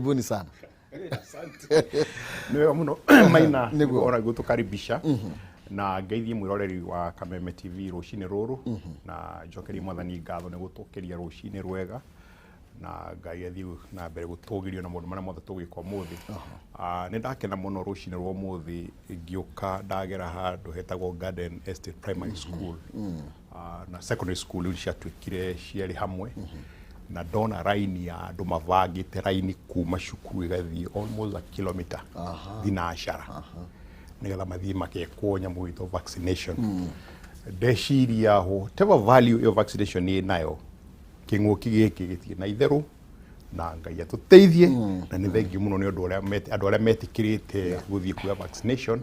Karibuni sana. Nĩ wega mũno, Maina. Nĩguo. Ona gũtũkaribisha na ngeithie mwĩroreri wa Kameme TV rũcinĩ rũrũ, na njokerie Mwathani ngatho nĩ gũtũkĩria rũcinĩ rwega, na Ngai athiĩ na mbere gũtũgĩrio na maũndũ marĩa mothe tũgwĩka ũmũthĩ. Nĩ ndakena mũno rũcinĩ rwa ũmũthĩ ngĩũka ndagera handũ hetagwo Garden Estate Primary School na secondary school, rĩu ciatuĩkire cierĩ hamwe, na ndona raini ya andũ mabangĩte raini kuma cukuru ĩgathiĩ almost a kilometer thinacara, nĩgetha mathiĩ makekwo nyamũ ĩtwo vaccination. Ndeciria whatever value ĩyo vaccination ĩ nayo, kĩng'ũki gĩkĩ gĩtirĩ na itherũ, na Ngai atũteithie. Na nĩ thengiũ mũno nĩ ũndũ ũrĩa andũ arĩa metĩkĩrĩte gũthiĩ kuoya vaccination,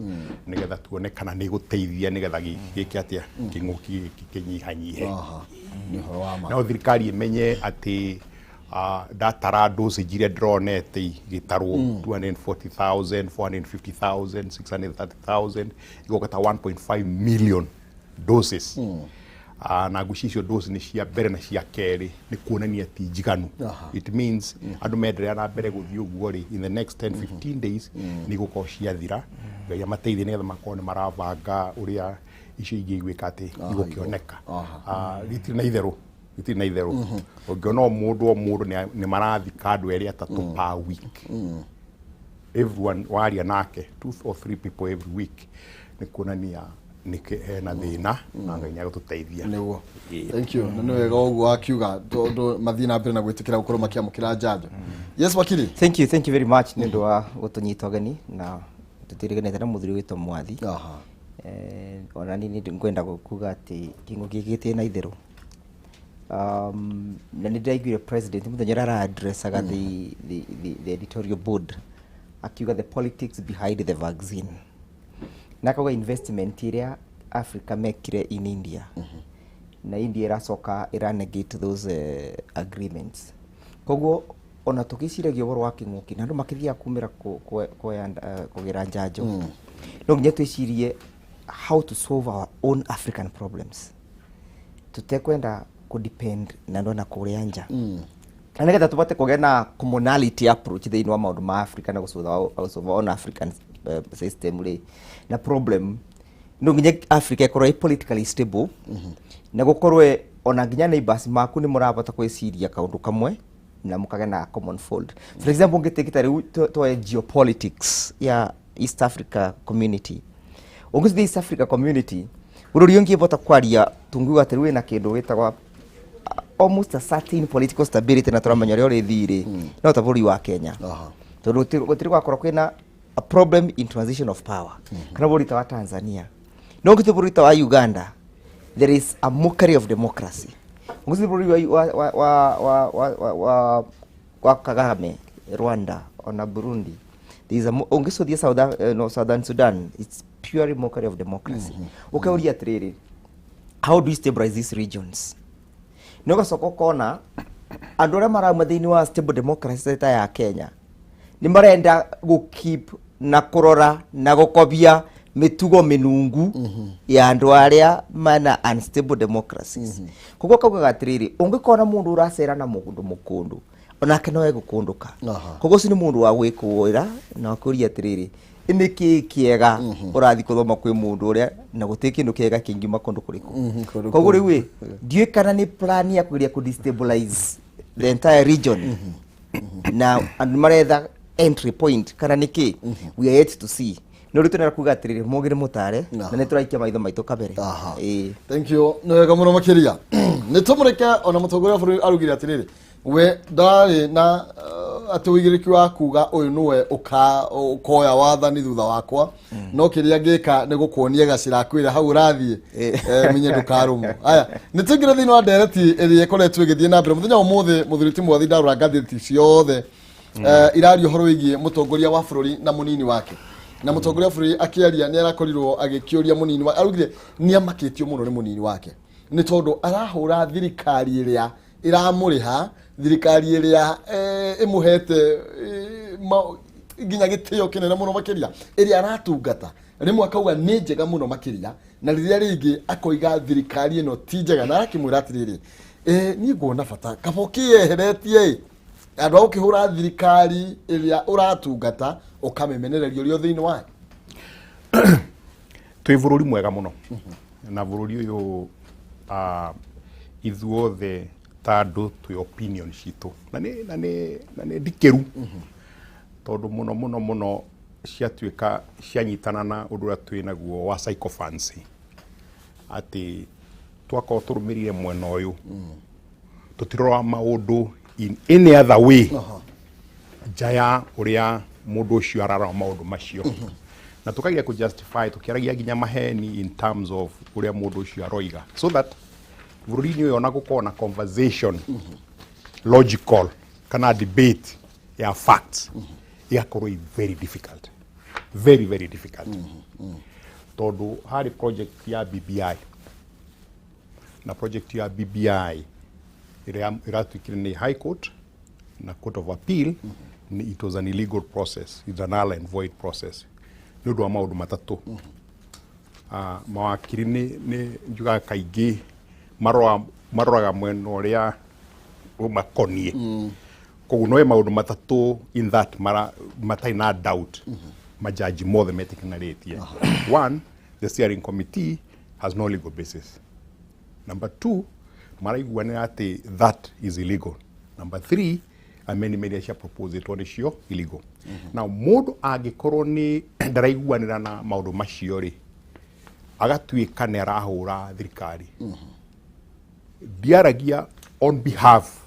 nĩgetha tuone kana nĩ gũteithia, nĩgetha gĩke atĩa, kĩng'ũki gĩkĩ kĩnyihanyihe. Aha. Nĩ ũhoro wa ma. No thirikari ĩmenye atĩ ndatara dosage iria ndĩronete igĩtarwo 240,000, 450,000, 630,000, igoka ta 1.5 million doses. Na ngwĩciria icio dose nĩ cia mbere na cia kerĩ, nĩ kuonania ti njiganu. It means andũ menderea na mbere gũthiĩ ũguo rĩ, in the next 10 15 days nĩ igũkorwo ciathira. Ngai amateithie nĩgetha makorwo nĩ marabanga ũrĩa icio ingĩ igwĩka atĩ igũkĩoneka. Gĩtirĩ na itherũ, gĩtirĩ na itherũ. Ũngĩona o mũndũ o mũndũ nĩ marathika andũ erĩ atatũ per week, everyone waria nake, two or three people every week, nĩ kuonania nĩkĩ hena thĩna, na Ngai nĩ agũtũteithia. Nĩguo. Thank you. Na nĩ wega ũguo wakiuga, tondũ mathiĩ na mbere na gwĩtĩkĩra gũkorwo makĩamũkĩra njanjo. Yes, wakiri. Thank you, thank you very much nĩ ũndũ wa gũtũnyita ũgeni, na tũtiriganĩte na mũthuri wĩtwo Mwathi. Ona niĩ nĩ ngwenda kuga atĩ kĩng'ũki gĩkĩ gĩtirĩ na itherũ. Na nĩ ndĩraiguire president mũthenya ũrĩa ara-addressaga the editorial board, akiuga the politics behind the vaccine, na akauga investment ĩrĩa Africa mekire in India, na India ĩracoka ĩra negate those agreements. Koguo ona tũgĩciragia ũhoro wa kĩng'ũki na andũ makĩthiaga kumĩra kuoya kũgĩra njanjo, no nginya twĩcirie how to solve our own African problems, tũtekwenda kũ-depend na andũ na kũrĩa nja, na nĩgetha tũbote kũgĩa na commonality approach thĩinĩ wa maũndũ ma Africa na gũsolve on African system rĩ na problem. No nginya Africa ĩkorwo ĩ politically stable, na gũkorwo ona nginya neighbors maku nĩ mũrabota gwĩciria kaũndũ kamwe na mũkagĩa na common fold. For example, ũngĩtĩkĩta rĩu tuoe geopolitics ya East Africa Community, ũngĩthiĩ East Africa Community, bũrũri ũngĩbota kwaria tungiuga atĩ rĩu ĩna kĩndũ gĩtagwa almost a certain political stability, na tũramenya ũrĩa ũrĩ thirĩ, no ta bũrũri wa Kenya, tondũ gũtirĩ gwakorwo kwĩna a problem in transition of power, kana bũrũri ta wa Tanzania. No ũngĩthiĩ bũrũri ta wa Uganda, there is a mockery of democracy. Ũngĩthiĩ bũrũri wa Kagame, Rwanda, ona Burundi, there is a ũngĩcũthia South, no, Southern Sudan, it's purely mockery of democracy. Ũkauria atĩrĩrĩ, how do we stabilize these regions? Nĩ ũgacoka ũkona andũ arĩa marauma thĩinĩ wa stable democracy ta ya Kenya nĩ marenda gũ keep na kũrora na gũkobia mĩtugo mĩnungu ya andũ arĩa mana unstable democracies. Koguo kaugaga atĩrĩrĩ, ũngĩkona mũndũ ũracera na mũndũ mũkũndũ, onake no egũkũndũka. Koguo ũcio nĩ mũndũ wa gwĩkũĩra na akũria atĩrĩrĩ, nĩ kĩĩ kĩega ũrathiĩ gũthoma kwĩ mũndũ ũrĩa, na gũtirĩ kĩndũ kĩega kĩngiuma kũndũ kũrĩkũ? Kũndũ Koguo rĩu ĩ, ndiũĩ kana nĩ plan ya kũgeria kũ destabilize the entire region, na andũ maretha entry point, kana nĩ kĩ, we are yet to see. No rĩu tũnera kuga atĩrĩrĩ, mũgĩ nĩ mũtare, na nĩ tũraikia maitho maitũ kabere. Ĩĩ. Thank you, nĩ wega mũno makĩria. Nĩ tũmũrĩke ona mũtongoria wa bũrũri arugire atĩrĩrĩ, we ndarĩ na atĩ ũigĩrĩki wa kuga ũyũ nĩwe ũkoya wathani thutha wakwa, no kĩrĩa ngĩka nĩ gũkuonia gacĩra kwĩra hau ũrathiĩ, menye ndũkarũmwo. Aya, nĩ tũingĩre thĩinĩ wa ndereti ĩrĩa ĩkoretwo ĩgĩthiĩ na mbere mũthenya wa ũmũthĩ. Mũthuri ti Mwathi, ndarora ngathĩti ciothe, iraria ũhoro wĩgiĩ mũtongoria wa bũrũri na mũnini wake, na mũtongoria wa bũrũri akĩaria nĩ arakorirwo agĩkĩũria mũnini wa, arugire nĩ amakĩtio mũno nĩ mũnini wake, nĩ tondũ arahũra thirikari ĩrĩa ĩramũrĩha, thirikari ĩrĩa ĩmũhete nginya gĩtĩo kĩnene mũno makĩria, ĩrĩa aratungata. Rĩmwe akauga nĩ njega mũno makĩria, na rĩrĩa rĩngĩ akoiga thirikari ĩno ti njega, na arakĩmwĩra atĩrĩrĩ, niĩ nguona bata kaba ũkĩyeheretie ĩ. Andũ a gũkĩhũra thirikari ĩrĩa ũratungata ũkamĩmenereria ũrĩ o thĩinĩ wayo. Twĩ bũrũri mwega mũno, na bũrũri ũyũ ithuothe ta andũ twĩ opinion citũ, na nĩ ndikĩru, tondũ mũno mũno mũno ciatuĩka cianyitana na ũndũ ũrĩa twĩ naguo wa sycophancy, atĩ twakorwo tũrũmĩrĩire mwena ũyũ, tũtirora maũndũ in any other way nja ya ũrĩa mũndũ ũcio ararora maũndũ macio, na tũkageria kũ justify tũkĩaragia nginya maheni in terms of ũrĩa mũndũ ũcio aroiga, so that bũrũri-inĩ ũyũ ona gũkorwo na conversation logical kana debate ya facts igakorwo i very difficult, very very difficult, tondũ harĩ project ya BBI, na project ya BBI ĩrĩa ĩratuĩkire nĩ High Court na Court of Appeal nĩ it was an illegal process, it's a null and void process nĩ ũndũ wa maũndũ matatũ. Mawakiri nĩ njugaga kaingĩ maroraga mwena ũrĩa ũmakoniĩ, koguo no maũndũ matatũ in that mara, matarĩ na doubt majaji mothe metĩkanĩrĩtie. One, the steering committee has no legal basis. Number two, maraiguanĩra atĩ that is illegal. Number three, amendment iria cia proposetwo nĩcio illegal. Now mũndũ angĩkorwo nĩ ndaraiguanĩra na maũndũ macio rĩ, agatuĩka nĩ arahũra thirikari. Ndiaragia on behalf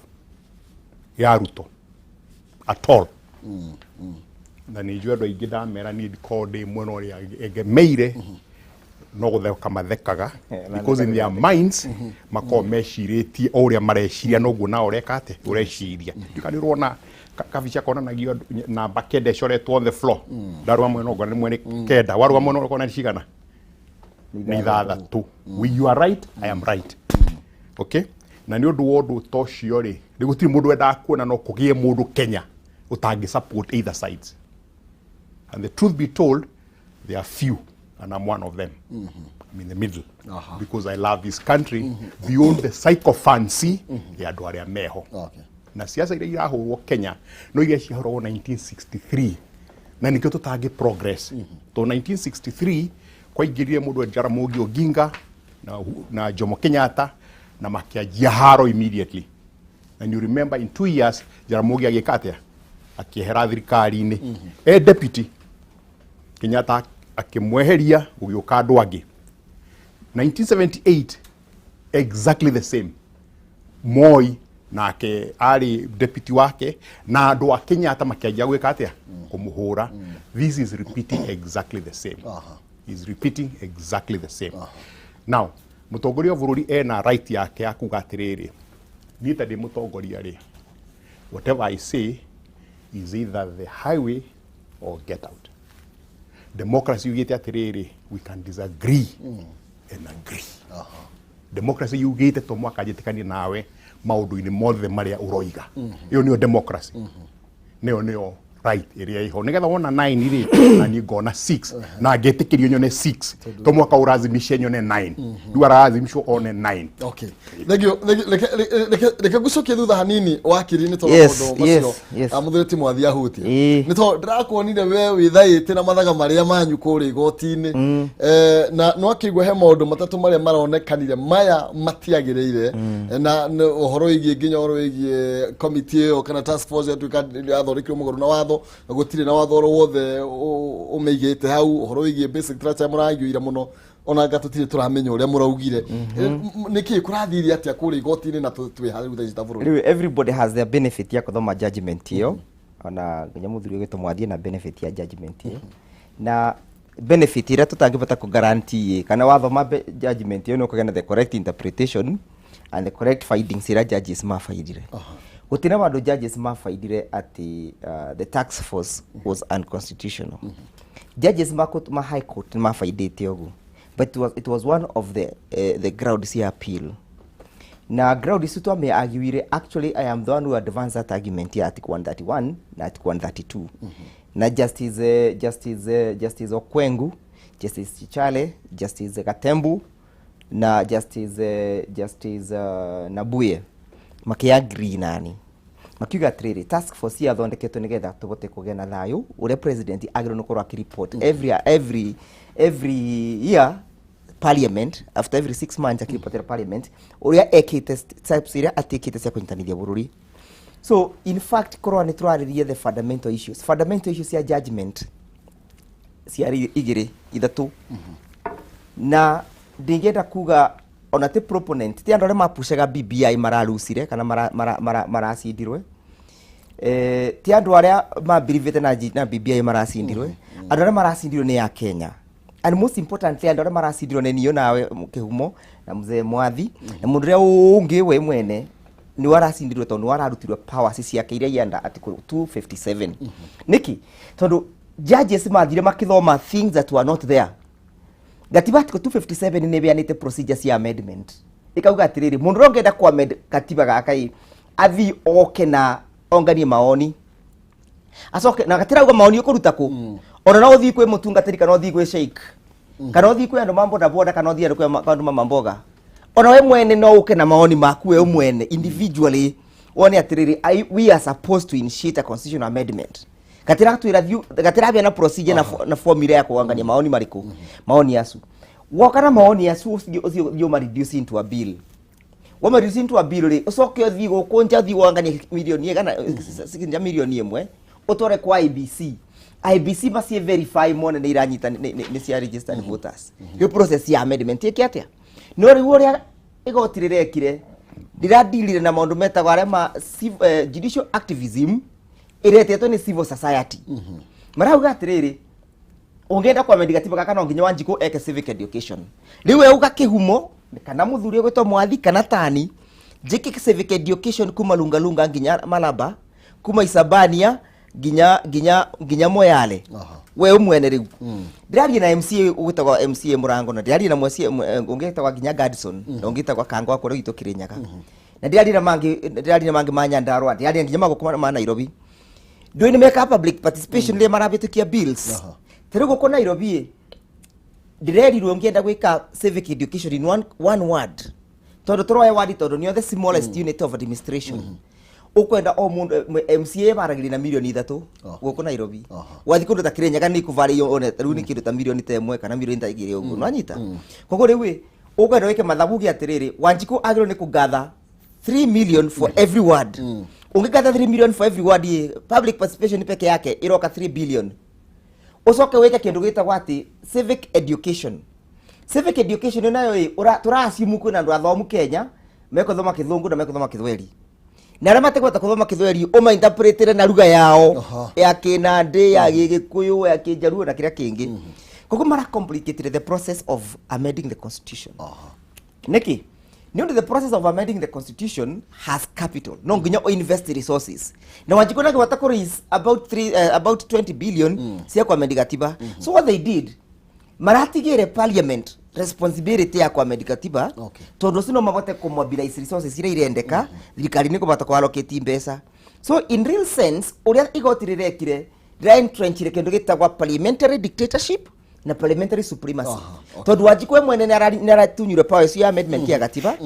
ya Ruto at all, na nĩ njũĩ andũ aingĩ ndamera niĩ ndikoragwo ndĩ mwena ũrĩa egemeire, no gũtheka mathekaga, because in their minds makoragwo mecirĩtie o ũrĩa mareciria, noguo nao ũreka atĩ ũreciria. Ndikana ũrona kabica konanagio namba 9 ĩcoretwo on the floor, ndarũga mwena ũngĩ nĩ mwene 9, warũga mwena ũrĩa ũkona nĩ cigana, nĩ 6. We, you are right, I am right, okay? Na nĩ ũndũ wa ũndũ ta ũcio rĩ, nĩ gũtirĩ mũndũ wendaga kuona no kũgĩe mũndũ Kenya ũtangĩ support either sides. And the truth be told, there are few, and I'm one of them. I'm in the middle because I love this country beyond the sycophancy ya andũ arĩa meho. Na siasa iria irahũrwo Kenya no iria ciahũragwo 1963, na nĩkĩo tũtangĩ progress, tondũ 1963 kwaingĩrire mũndũ Jaramogi Oginga na Jomo Kenyatta na makĩanjia haro immediately. And you remember in 2 years Jaramogi agĩka atĩa? Akĩehera thirikari-inĩ e deputy. Kenyatta akĩmweheria, gũgĩũka andũ angĩ. 1978, exactly the same. Moi nake arĩ deputy wake na andũ a Kenyatta makĩanjia gwĩka atĩa? Kũmũhũra. This is repeating exactly the same. Is repeating exactly the same. Now mũtongoria wa bũrũri ena right yake ya kuga atĩrĩrĩ, niĩ ta ndĩ mũtongoria rĩ, whatever I say is either the highway or get out. Democracy yugĩte atĩrĩrĩ, we can disagree and agree. Democracy yugĩte to mwaka njĩtĩkanie nawe maũndũ-inĩ mothe marĩa ũroiga. Ĩyo nĩyo democracy, nĩyo right ĩrĩa ĩho, nĩgetha wona 9 rĩ, na niĩ ngona 6, na ngĩtĩkĩrio nyone 6, to mwaka ũrazimishe nyone 9, rĩu arazimishwo one 9. Okay, thank you, thank you. Reke ngucokie thutha hanini, wakiri, nĩ tondũ maũndũ macio mũthuri ti mwathi ahutia, nĩ tondũ ndĩrakuonire we wĩthaĩte na mathaga marĩa manyu kũrĩa igoti-inĩ. Na no akĩigua he maũndũ matatũ marĩa maronekanire maya matiagĩrĩire, na ũhoro wĩgiĩ nginya ũhoro wĩgiĩ komiti ĩyo kana task force yatuĩka yathondekirwo mũgarũ na watho, gũtirĩ na watho oro wothe ũmĩigĩte hau, ũhoro wĩgiĩ basic structure mũraiguire mũno, ona anga tũtirĩ tũramenya ũrĩa mũraugire. Nĩkĩ kũrathire atĩa kũrĩa igoti-inĩ na twĩ harĩ rĩu thaa ici ta bũrũri? Rĩu everybody has their benefit ya kũthoma judgment ĩyo, ona nginya mũthuri ũgĩtwo mwathiĩ na benefit ya judgment ĩyo, na benefit ĩrĩa tũtangĩbota kũ guarantee kana wathoma judgment ĩyo nĩ ũkũgĩa na the correct interpretation and the correct findings ĩrĩa judges mabaindire. Gũtirĩ na handũ judges mabaindire atĩ the task force was unconstitutional. Judges ma High Court nĩ mabaindĩte ũguo, but it was one of the grounds ya appeal, na ground ici twame arguire. Actually, I am the one who advanced that argument ya article 131 na article 132, na Justice Okwengu, Justice Chichale, Justice Gatembu na Justice Nabuye makiagree nani. Makiuga atĩrĩrĩ, task force yathondeketwo nĩgetha tũhote kũgĩa na thayũ ũrĩa president agĩrĩirwo nĩ gũkorwo akĩreport every year parliament, after every 6 months akiripotera parliament ũrĩa ekĩte, steps iria atikĩte cia kũnyitanithia bũrũri. So in fact, korwo nĩ tũrarĩria the fundamental issues, fundamental issues cia judgment ciarĩ igĩrĩ ithatũ, na ndingĩenda kuga ona ti proponent, ti andũ arĩa mapushaga BBI mararucire kana maracindirwe, ti andũ arĩa mabirivĩte na BBI maracindirwe. Andũ arĩa maracindirwe nĩ ya Kenya, and most importantly, andũ arĩa maracindirwo nĩ niĩ nawe Kĩhumo na mzee Mwathi na mũndũ ũrĩa ũngĩ we mwene nĩ waracindirwe, tondũ nĩ wararutirwe powers ciake iria ienda article 257. Nĩkĩ? Tondũ judges mathire makĩthoma things that were not there. Gatiba article 257 nĩ ĩheanĩte procedure cia amendment, ĩkauga atĩrĩrĩ, mũndũ ũrĩa ũngĩenda ku amend katiba gaka ĩ athiĩ oke na onganie maoni, acoke na gatirauga maoni ũkũruta kũ. Ona no ũthiĩ kwĩ mũtungatĩri, kana ũthiĩ gwĩ sheikh, kana ũthiĩ kwĩ andũ ma bodaboda, kana ũthiĩ kwĩ andũ ma mamboga. Ona we mwene no ũke na maoni maku we mwene individually, wone atĩrĩrĩ, we are supposed to initiate a constitutional amendment. Gatiratwĩra gatirabia na procedure na formula ya kũangania maoni marĩkũ. Maoni acu woka na maoni acu, ũthiĩ ũthiĩ ũma reduce into a bill. Wama reduce into a bill rĩ, ũcoke ũthiĩ gũkũ nja, ũthiĩ wanganie milioni igana nja milioni 1, ũtware kwa IEBC. IEBC macie verify mone nĩ iranyita nĩ cia registered voters. Ĩyo process ya amendment ĩke atĩa? No rĩu ũrĩa igoti rĩrekire, rĩradilire na maũndũ metagwo arĩa ma judicial activism ĩretetwo nĩ civil society. Marauga atĩrĩrĩ, ũngĩenda kwamend gatiba gaka, no nginya Wanjikũ eke civic education. Rĩu we uga Kĩhumo kana mũthuri ũgwĩtwo Mwathi kana tani njĩke civic education kuma Lungalunga nginya Malaba, kuma Isabania nginya Moyale. We mwene rĩu ndĩraria na MCA ũgwĩtagwo MCA Mũrango, na ndĩraria na MCA ũngĩ wĩtagwo nginya Gadson, na ũngĩ wĩtagwo Kango kũrĩa gwitũ Kĩrĩnyaga, na ndĩraria na mangĩ ma Nyandarua, ndĩraria nginya magũkũ ma Nairobi. Ndũĩ nĩ mekaga public participation rĩrĩa marabĩtũkia bills. Ta rĩu gũkũ Nairobi ĩ, ndĩrerirwo ngĩenda gwĩka civic education in one word, tondũ tũroya ward, tondũ nĩo the smallest unit of administration, ũkwenda o mũndũ MCA maragĩria na milioni 3 gũkũ Nairobi. Wathiĩ kũndũ ta Kĩrĩnyaga nĩ kũvarĩio one rĩu nĩ kĩndũ ta milioni ta 1 kana milioni ta 2 ũguo, nĩwanyita? Koguo rĩu ĩ, ũkwenda wĩke mathabu uge atĩrĩrĩ, Wanjikũ agĩrĩirwo nĩ kũgatha 3 million for every ward. Ũngĩgatha 3 million for every ward ĩ, public participation peke yake ĩroka 3 billion. Ũcoke wĩke kĩndũ gĩtagwo atĩ civic education. Civic education nayo ĩ, tũra-assume kwĩna andũ athomu Kenya mekũthoma Kĩthũngũ na mekũthoma Kĩthweri, na arĩa matekũhota kũthoma Kĩthweri ũmainterpretĩre na lugha yao ya Kĩnandĩ, ya Gĩgĩkũyũ, ya Kĩnjaruo na kĩrĩa kĩngĩ. Koguo mara complicated the process of amending the constitution. Nĩkĩ? Nĩ ũndũ the process of amending the constitution has capital, no nginya o invest resources, na Wanjikũ nangĩhota kũ raise about 20 billion cia kwamend gatiba. So what they did, maratigĩre parliament responsibility ya kwamend katiba, tondũ ũcio no mahote kũmobilize resources iria irendeka thirikari nĩ kũbata kũ mbeca. So in real sense, ũrĩa igoti rĩrekire, rĩraentrenchire kĩndũ gĩtagwa parliamentary dictatorship na parliamentary supremacy, tondũ Wanjikũ we mwene nĩ aratunyire power icio ya amendment ya gatiba,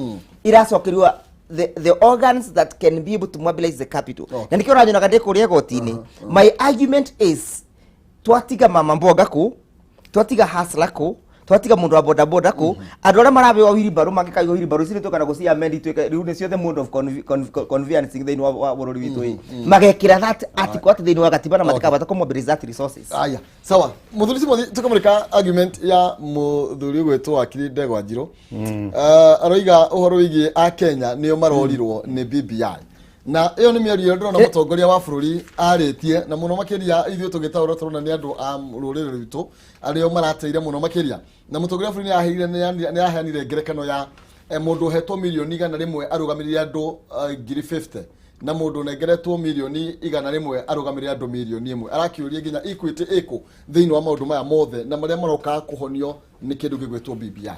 iracokerio the organs that can be able to mobilize the capital. Na nĩkĩo ũranyonaga ndĩ kũrĩa igoti-inĩ. My argument is, twatiga mama mboga kũ, twatiga hustler kũ, twatiga mũndũ wa bodaboda kũ, andũ arĩa marabewa wheelbarrow mangĩkaigua wheelbarrow ici nĩtũkana gũcia amend ituĩke rĩu nĩcio the mode of conveyancing thĩinĩ wa bũrũri witũ ĩ, magekĩra that article atĩ thĩinĩ wa gatiba na matikabata kũ mobilize that resources. Aya, sawa, muthuri Simothi, tukamurika argument ya muthuri ũgwĩtwo wakiri Ndegwa Njirũ. Aroiga ũhoro wĩgiĩ a Kenya nĩo marorirwo nĩ BBI, na ĩyo nĩ mĩario ndĩrona mũtongoria wa bũrũri arĩtie, na mũno makĩria ithuĩ tũgĩtaũra tũrona nĩ andũ a rũrĩrĩ rwitũ arĩo marateire mũno makĩria. Na mũtongoria wa bũrũri nĩ aheanire ngerekano ya mũndũ ũhetwo milioni 100 arũgamĩrĩre andũ 50,000, na mũndũ ũnengeretwo milioni 100 arũgamĩrĩre andũ milioni 1. Arakĩũria nginya equity ĩkũ thĩinĩ wa maũndũ maya mothe, na marĩa maroka kũhonio nĩ kĩndũ gĩgwĩtwo BBI?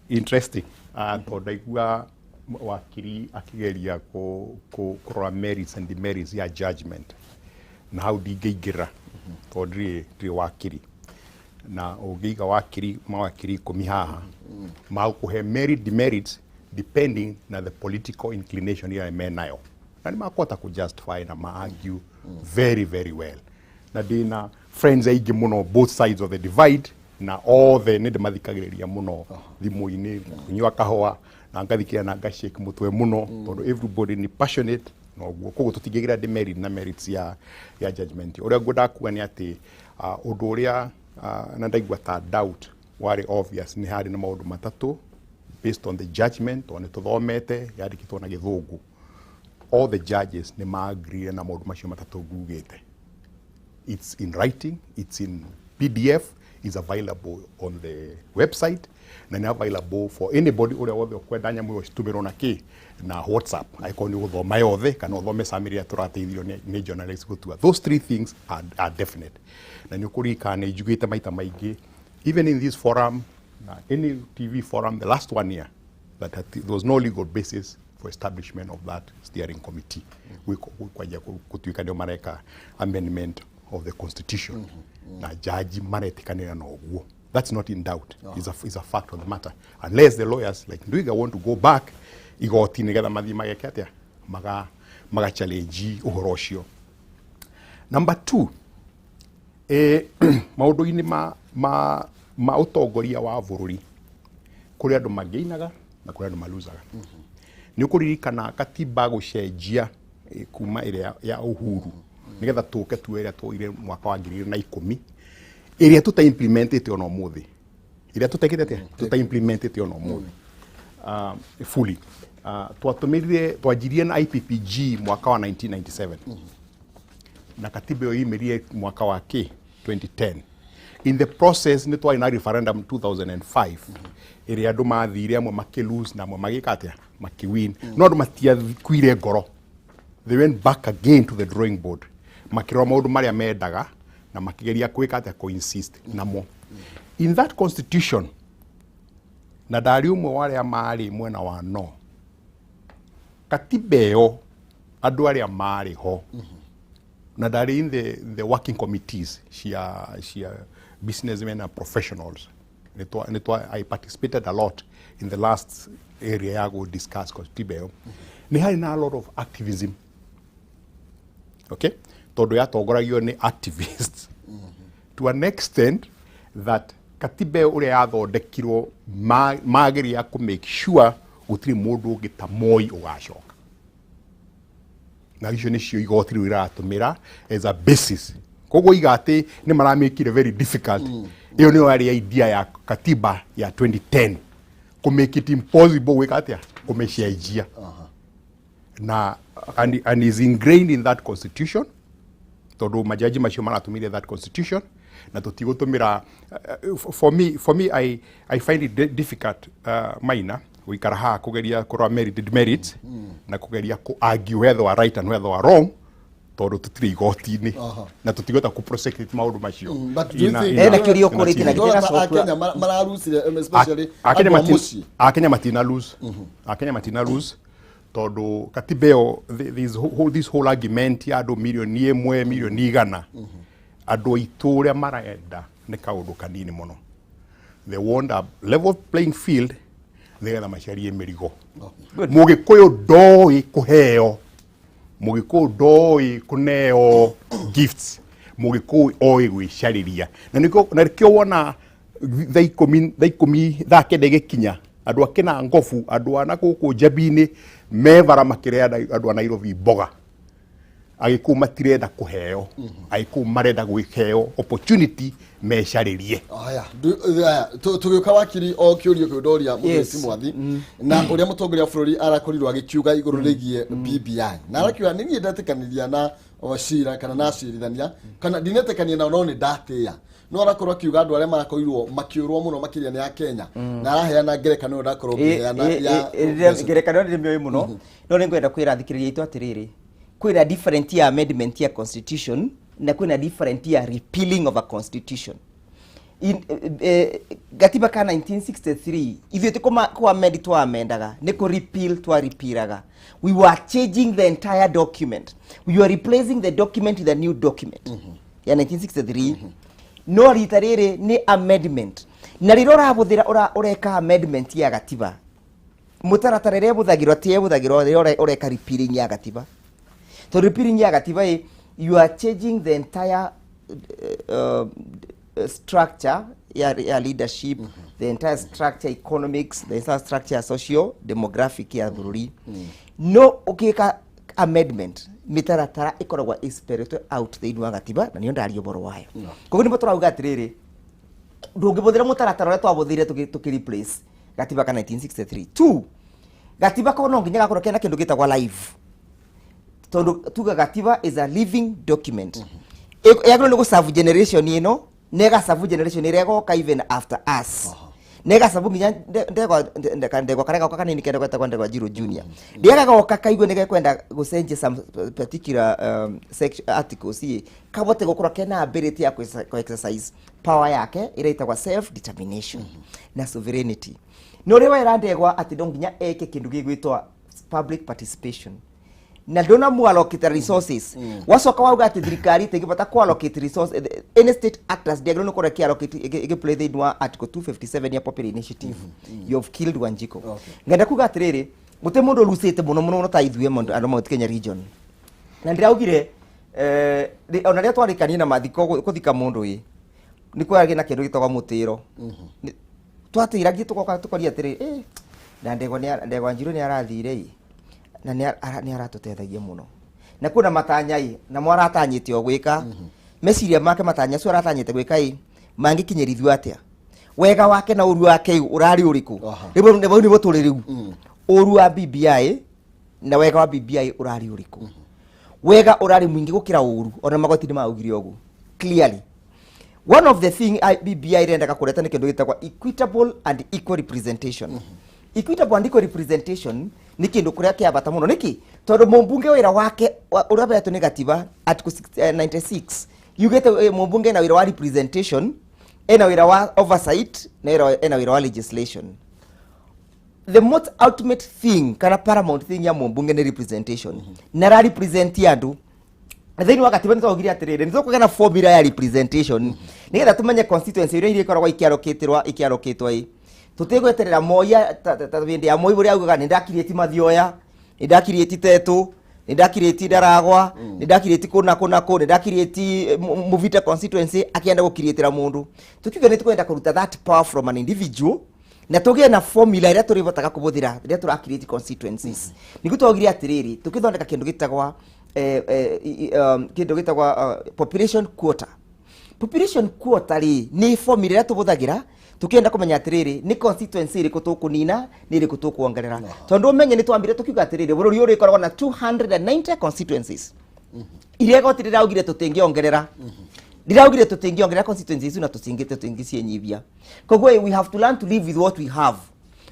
Interesting, tondũ ndaigua wakiri akĩgeria kũrora merits and demerits ya judgment, na hau ndingĩingĩra tondũ ndirĩ wakiri, na ũngĩiga wakiri mawakiri 10 haha magũkũhe merit demerits Depending na the political inclination ĩrĩa menayo, na nĩ makũhota kũ justify na ma argue very very well. Na ndĩna friends aingĩ mũno both sides of the divide, na othe nĩ ndĩmathikagĩrĩria mũno thimũ-inĩ, kũnyua kahũa na ngathikĩrĩria na ngashake mũtwe mũno, tondũ everybody nĩ passionate na ũguo. Koguo tũtingĩgira demerit na merits ya judgment. Ũrĩa ngwendaga kuga nĩ atĩ ũndũ ũrĩa na ndaigua ta doubt warĩ obvious, nĩ harĩ na maũndũ matatũ based on the judgment, tondũ nĩ tũthomete, yandĩkĩtwo na Gĩthũngũ. All the judges nĩ ma-agree na maũndũ macio matatũ ngugĩte. It's in writing, it's in PDF, is available on the website, na nĩ available for anybody ũrĩa wothe ũkwenda nyamũ ĩyo citũmĩrwo na kĩ na WhatsApp, angĩkorwo nĩ ũgũthoma yothe kana ũthome summary ĩrĩa tũrateithirio nĩ journalist gũtua. Those three things are definite. Na nĩ ũkũririkana nĩ njugĩte maita maingĩ, even in this forum na any TV forum, the last one year, that there was no legal basis for establishment of that steering committee kwanjia gũtuĩka nĩo mareka amendment of the constitution, na jaji maretĩkanĩra na ũguo. That's not in doubt. Is a fact of the matter, unless the lawyers like Ndwiga want to go back igoti nĩgetha mathiĩ mageke atĩa, maga challenge ũhoro ũcio. Number two, maũndũ-inĩ ma ũtongoria wa bũrũri, kũrĩ andũ mangĩinaga na kũrĩ andũ maluzaga. Nĩ ũkũririkana katiba gũcenjia, kuma ĩrĩa ya Uhuru nĩgetha tũke tuo ĩrĩa tuoire mwaka wa 2010, ĩrĩa tũta implementĩte ona ũmũthĩ, ĩrĩa tũtekĩte atĩa, tũta implementĩte ona ũmũthĩ fully. Twatũmĩrire, twanjirie na IPPG mwaka wa 1997, na katiba ĩyo imĩrire mwaka wa kĩ 2010. In the process nĩ twarĩ na referendum 2005, ĩrĩa andũ mathire, amwe makĩ lose na amwe magĩka atĩa, makĩwin, no andũ matiakuire ngoro. They went back again to the drawing board, makĩrora maũndũ marĩa mendaga na makĩgeria gwĩka atĩa, coinsist namo in that constitution. Na ndarĩ ũmwe wa arĩa marĩ mwena wa no katiba ĩyo, andũ arĩa marĩ ho, na ndarĩ in the working committees cia businessmen and professionals. Nĩtwa I participated a lot in the last area ya go discuss katiba ĩyo. Nĩ harĩ na a lot of activism, okay, tondũ yatongoragio nĩ activists to an extent that katiba ĩyo ũrĩa yathondekirwo mageria kũ make sure gũtirĩ mũndũ ũngĩ ta Moi ũgacoka, na icio nĩcio igoti rĩu iratũmĩra as a basis. Koguo iga atĩ nĩ maramĩkire very difficult. Ĩyo nĩyo yarĩ idea ya katiba ya 2010, kũ make it impossible gwĩka atĩa, kũmĩcenjia, na and is ingrained in that constitution, tondũ majaji macio maratũmĩire that constitution na tũtigũtũmĩra. For me, I find it difficult, Maina, gũikara haha kũgeria kũrora merit demerits na kũgeria kũ argue whether wa right and whether wa wrong, tondũ tũtirĩ igoti-inĩ na tũtigũhota kũ prosecute maũndũ macio. But do you think Ena kĩũria ũkũrĩtie na Ndĩrona gĩtĩna Akenya mararusire, especially Akenya andũ a matin- mũciĩ. Akenya matina lose, Akenya matina lose, tondũ katiba ĩyo, this whole argument ya andũ 1 million, 100 million, andũ aitũ ũrĩa marenda nĩ kaũndũ kanini mũno. They want a level playing field nĩgetha macarie mĩrigo. Mũgĩkũyũ ndoĩ kũheo, Mũgĩkũyũ ndoĩ kũneo gifts, Mũgĩkũyũ oĩ gwĩcarĩria, na nĩkĩo wona thaa 10, thaa 10, thaa 9 ĩgĩkinya, andũ a kĩna ngobu, andũ a na gũkũ Njambi-inĩ mebara makĩrĩa andũ a Nairobi mboga. Agĩkũyũ matirenda kũheo, Agĩkũyũ marenda gwĩheo opportunity mecarĩrie. Aya, aya, tũgĩũka wakiri, o kĩũrio kĩu ndoria Mũthuri Mwathi, na ũrĩa mũtongoria wa bũrũri arakorirwo agĩkiuga igũrũ rĩgiĩ BBI, na arakiuga nĩ niĩ ndetĩkanĩria na o cira kana na acirithania kana ndinetĩkania nao, no nĩ ndatĩĩa, no arakorwo akiuga andũ arĩa marakorirwo makĩũrwo mũno makĩria nĩ Akenya, na araheana ngerekano ĩyo ndakorwo ngĩheana ya Ngerekano nĩ mĩoĩ mũno, no nĩ ngwenda kwĩra athikĩrĩria aitũ atĩrĩrĩ, kwĩna different ya amendment ya constitution na kwĩna different ya repealing of a constitution. In gatiba ka 1963, ithuĩ ti kũ amend twamendaga, nĩ kũ repeal twa repealaga. We were changing the entire document. We were replacing the document with a new document ya 1963. No rita rĩrĩ nĩ amendment, na rĩrĩa ũrahũthĩra ũreka amendment ya gatiba. Mũtaratara ĩrĩa ĩbũthagĩrwo ti ĩbũthagĩrwo rĩrĩa ũreka repealing ya gatiba. To repealing ya gatiba ĩ, you are changing the entire structure ya leadership, the entire structure economics, the entire structure socio demographic ya bũrũri. No ũkĩka amendment mĩtaratara ĩkoragwo ĩspelled out thĩinĩ wa gatiba na nĩyo ndaria ũhoro wayo. Koguo nĩmo tũrauga atĩrĩrĩ, ndũngĩbũthĩra mũtaratara ũrĩa twabũthĩire tũkĩ replace gatiba ka 1963. Two, gatiba ko no nginya gakorwo kena kĩndũ gĩtagwo live, tondũ tuga gatiba is a living document. Yagĩrĩirwo nĩ gũserve generation ĩno na ĩgaserve generation ĩrĩa ĩgoka even after us, na ĩgaserve nginya ndegwa karĩa goka kanini kenda gwetagwo Ndegwa Njirũ Junior, rĩrĩa gagoka kaigue nĩ gekwenda gũcenjia some particular section articles ĩ kabote gũkorwo kena ability ya kũ exercise power yake ĩrĩa ĩtagwo self determination na sovereignty. No rĩrĩa wera ndegwa atĩ no nginya eke kĩndũ gĩgwĩtwo public participation na ndona mu allocate resources, wacoka wauga atĩ thirikari ĩtingĩbota ku allocate resource, any state actors ndĩagĩrĩirwo nĩ gũkorwo ĩkĩ-allocate ĩgĩplay thĩinĩ wa article 257 ya popular initiative, you have killed Wanjiko. Ngenda kuga atĩrĩrĩ, gũtirĩ mũndũ ũrucĩte mũno mũno mũno ta ithuĩ mũndũ andũ Mount Kenya region, na ndĩraugire ona rĩrĩa twarĩkania na mathiko gũthika mũndũ ĩ nĩ kwagĩ na kĩndũ gĩtagwo mũtĩro. Twatĩiragie tũgoka tũkoria atĩrĩ, na ndegwa Ndegwa Njirũ nĩ arathire ĩ na nĩ aratũteithagia mũno na kwĩna matanya ĩ namo aratanyĩte o gwĩka meciria make, matanya acio aratanyĩte gwĩka ĩ mangĩkinyĩrithio atĩa, wega wake na ũru wake ĩ ũrarĩ ũrĩkũ. Rĩu bau nĩguo tũrĩ rĩu. Ũru wa BBI na wega wa BBI ũrarĩ ũrĩkũ? Wega ũrarĩ mũingĩ gũkĩra ũru, ona magoti nĩ maugire ũguo clearly. One of the thing BBI irendaga kũreta nĩ kĩndũ gĩtagwo equitable and equal representation. Equitable and equal representation nĩ kĩndũ kũrĩa kĩa bata mũno. Nĩkĩ? Tondũ mũmbunge wĩra wake ũrĩa betwo nĩ gatiba article 96 yugĩte, mũmbunge ena wĩra wa representation, ena wĩra wa oversight na ena wĩra wa legislation. The most ultimate thing kana paramount thing ya mũmbunge nĩ representation, na ra represent andũ. Na thĩinĩ wa gatiba nĩ twaugire atĩrĩrĩ, nĩ tũkũgĩa na formula ya representation nĩgetha tũmenye constituency iria ikoragwo ikĩallocatĩrwo ikĩallocatwo ĩ tũtigweterera Moi ta hĩndĩ ya Moi ũrĩa augaga nĩ ndakirĩti Mathioya, nĩ ndakirĩti Tetũ, nĩ ndakirĩti Ndaragwa, nĩ ndakirĩti kũna kũna kũ, nĩ ndakirĩti Muvita constituency, akĩenda gũkirĩtĩra mũndũ. Tũkiuga nĩ tũkwenda kũruta that power from an individual na tũgĩe na formula ĩrĩa tũrĩbotaga kũbũthĩra rĩrĩa tũra create constituencies. Nĩguo twaugire atĩrĩrĩ, tũkĩthondeka kĩndũ gĩtagwa kĩndũ gĩtagwa population quota. Population quota rĩ nĩ formula ĩrĩa tũbũthagĩra tũkĩenda kũmenya atĩrĩrĩ, nĩ constituency ĩrĩkũ tũkũnina, nĩ ĩrĩkũ tũkuongerera, tondũ ũmenye nĩ twambire tũkiuga atĩrĩrĩ, bũrũri ũyũ ũrĩkoragwo na 290 constituencies iria igoti rĩraugire tũtingĩongerera, rĩraugire tũtingĩongerera constituencies icu na tũtingĩciĩnyibia. Koguo we have to learn to live with what we have.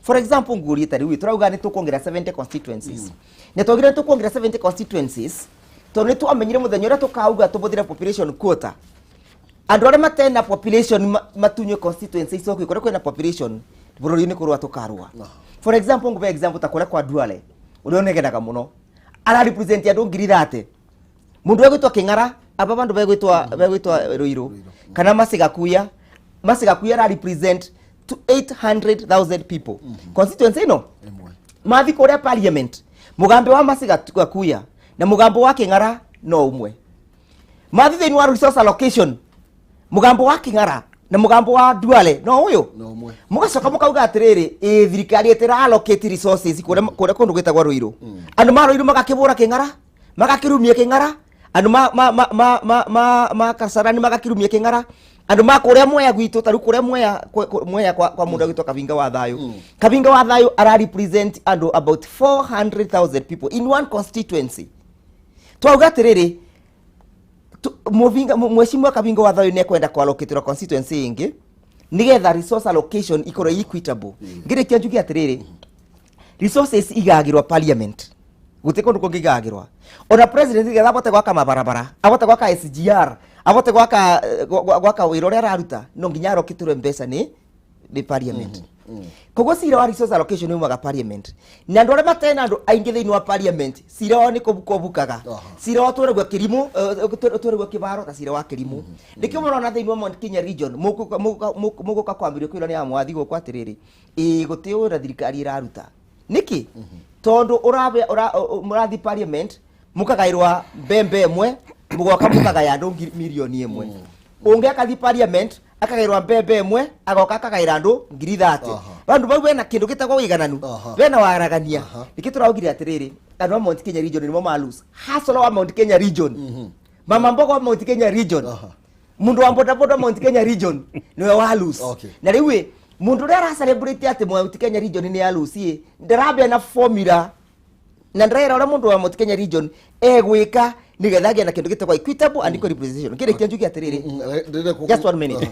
For example, ngurie ta rĩu tũrauga nĩ tũkuongerera 70 constituencies, na twaugire nĩ tũkuongerera 70 constituencies tondũ nĩ twamenyire mũthenya ũrĩa tũkauga tũbũthĩre population quota, andũ arĩa matena population matunywe constituency icio kũrĩa kwĩna population bũrũri-inĩ kũrũa tũkarũa. For example, ngũbe example ta kũrĩa kwa Duale ũrĩa ũnegenaga mũno ara represent andũ 30,000, mundu egwitwo King'ara aba bandu begwitwa Ruiru kana Masigakuya. Masigakuya ara represent to 800,000 people constituency ino. Ĩmwe. Mathi kuria parliament, mugambi wa Masigakuya na mugambo wa King'ara no umwe. Mathi thiini wa resource allocation, mugambo wa King'ara na mugambo wa Duale no uyu. No ũmwe. Mugacoka mukauga atiriri, ĩ thirikari ĩtĩra allocate resources kũrĩa kũrĩa kũndũ gwĩtagwo Ruiru. Andũ ma Ruiru magakĩbũra King'ara, magakĩrumia King'ara, andũ ma Kasarani magakĩrumia King'ara, andũ ma kũrĩa Mwea gwitũ, ta rĩu kũrĩa Mwea Mwea kwa mũndũ agwĩtwo Kabinga wa Thayũ. Kabinga wa Thayũ ara represent andũ about 400,000 people in one constituency. Twauga atĩrĩrĩ, mũvinga mheshimiwa Kabinga wa Thayũ nĩekwenda kwalocatĩrwo constituency ĩngĩ nigetha resource allocation ikorwo equitable. Ngĩrĩkia njuge atĩrĩrĩ, resources igagĩrwo parliament, gũtirĩ kũndũ kũngĩ igagĩrwo. Ona president nĩgetha abote gwaka mabarabara, abote gwaka SGR, abote gwaka gwaka wĩra ũrĩa araruta, no nginya arokĩtĩrwe mbeca nĩ parliament. Koguo cira wa resource allocation umaga parliament, na andũ arĩa matena andũ aingĩ thĩinĩ wa parliament, cira wao nĩ kũbuka ũbukaga. Cira wao tweragwo kĩrimũ, tweragwo kĩbaro ta cira wa kĩrimũ. Nĩkĩo mũrona thĩinĩ wa Mount Kenya region mũgũka kwambĩrĩria kwĩrwo nĩ amwathi gũkũ atĩrĩrĩ, ĩĩ gũtĩ wĩra thirikari ĩraruta. Niki tondu urabe murathi parliament mukagairwa mbembe imwe mugoka mukagaya andu milioni imwe. Ungi akathi parliament akagairwa mbembe imwe agoka akagaira andu 30,000. Bandu bau bena kindu gitagwo wigananu bena waragania. Niki turaugire atiriri andu a Mount Kenya region nimo malus hasolo wa Mount Kenya region, mama mbogo wa Mount Kenya region, mundu wa boda boda Mount Kenya region niwe wa lose. Na riu mundu uria ara celebrate ati Mount Kenya region ni ya lose ndirambia na formula na ndiraira uria mundu wa Mount Kenya region egwika nigetha agie na kindu gitagwo equitable and equal representation. Kiri kia njuge atiriri, just 1 minute,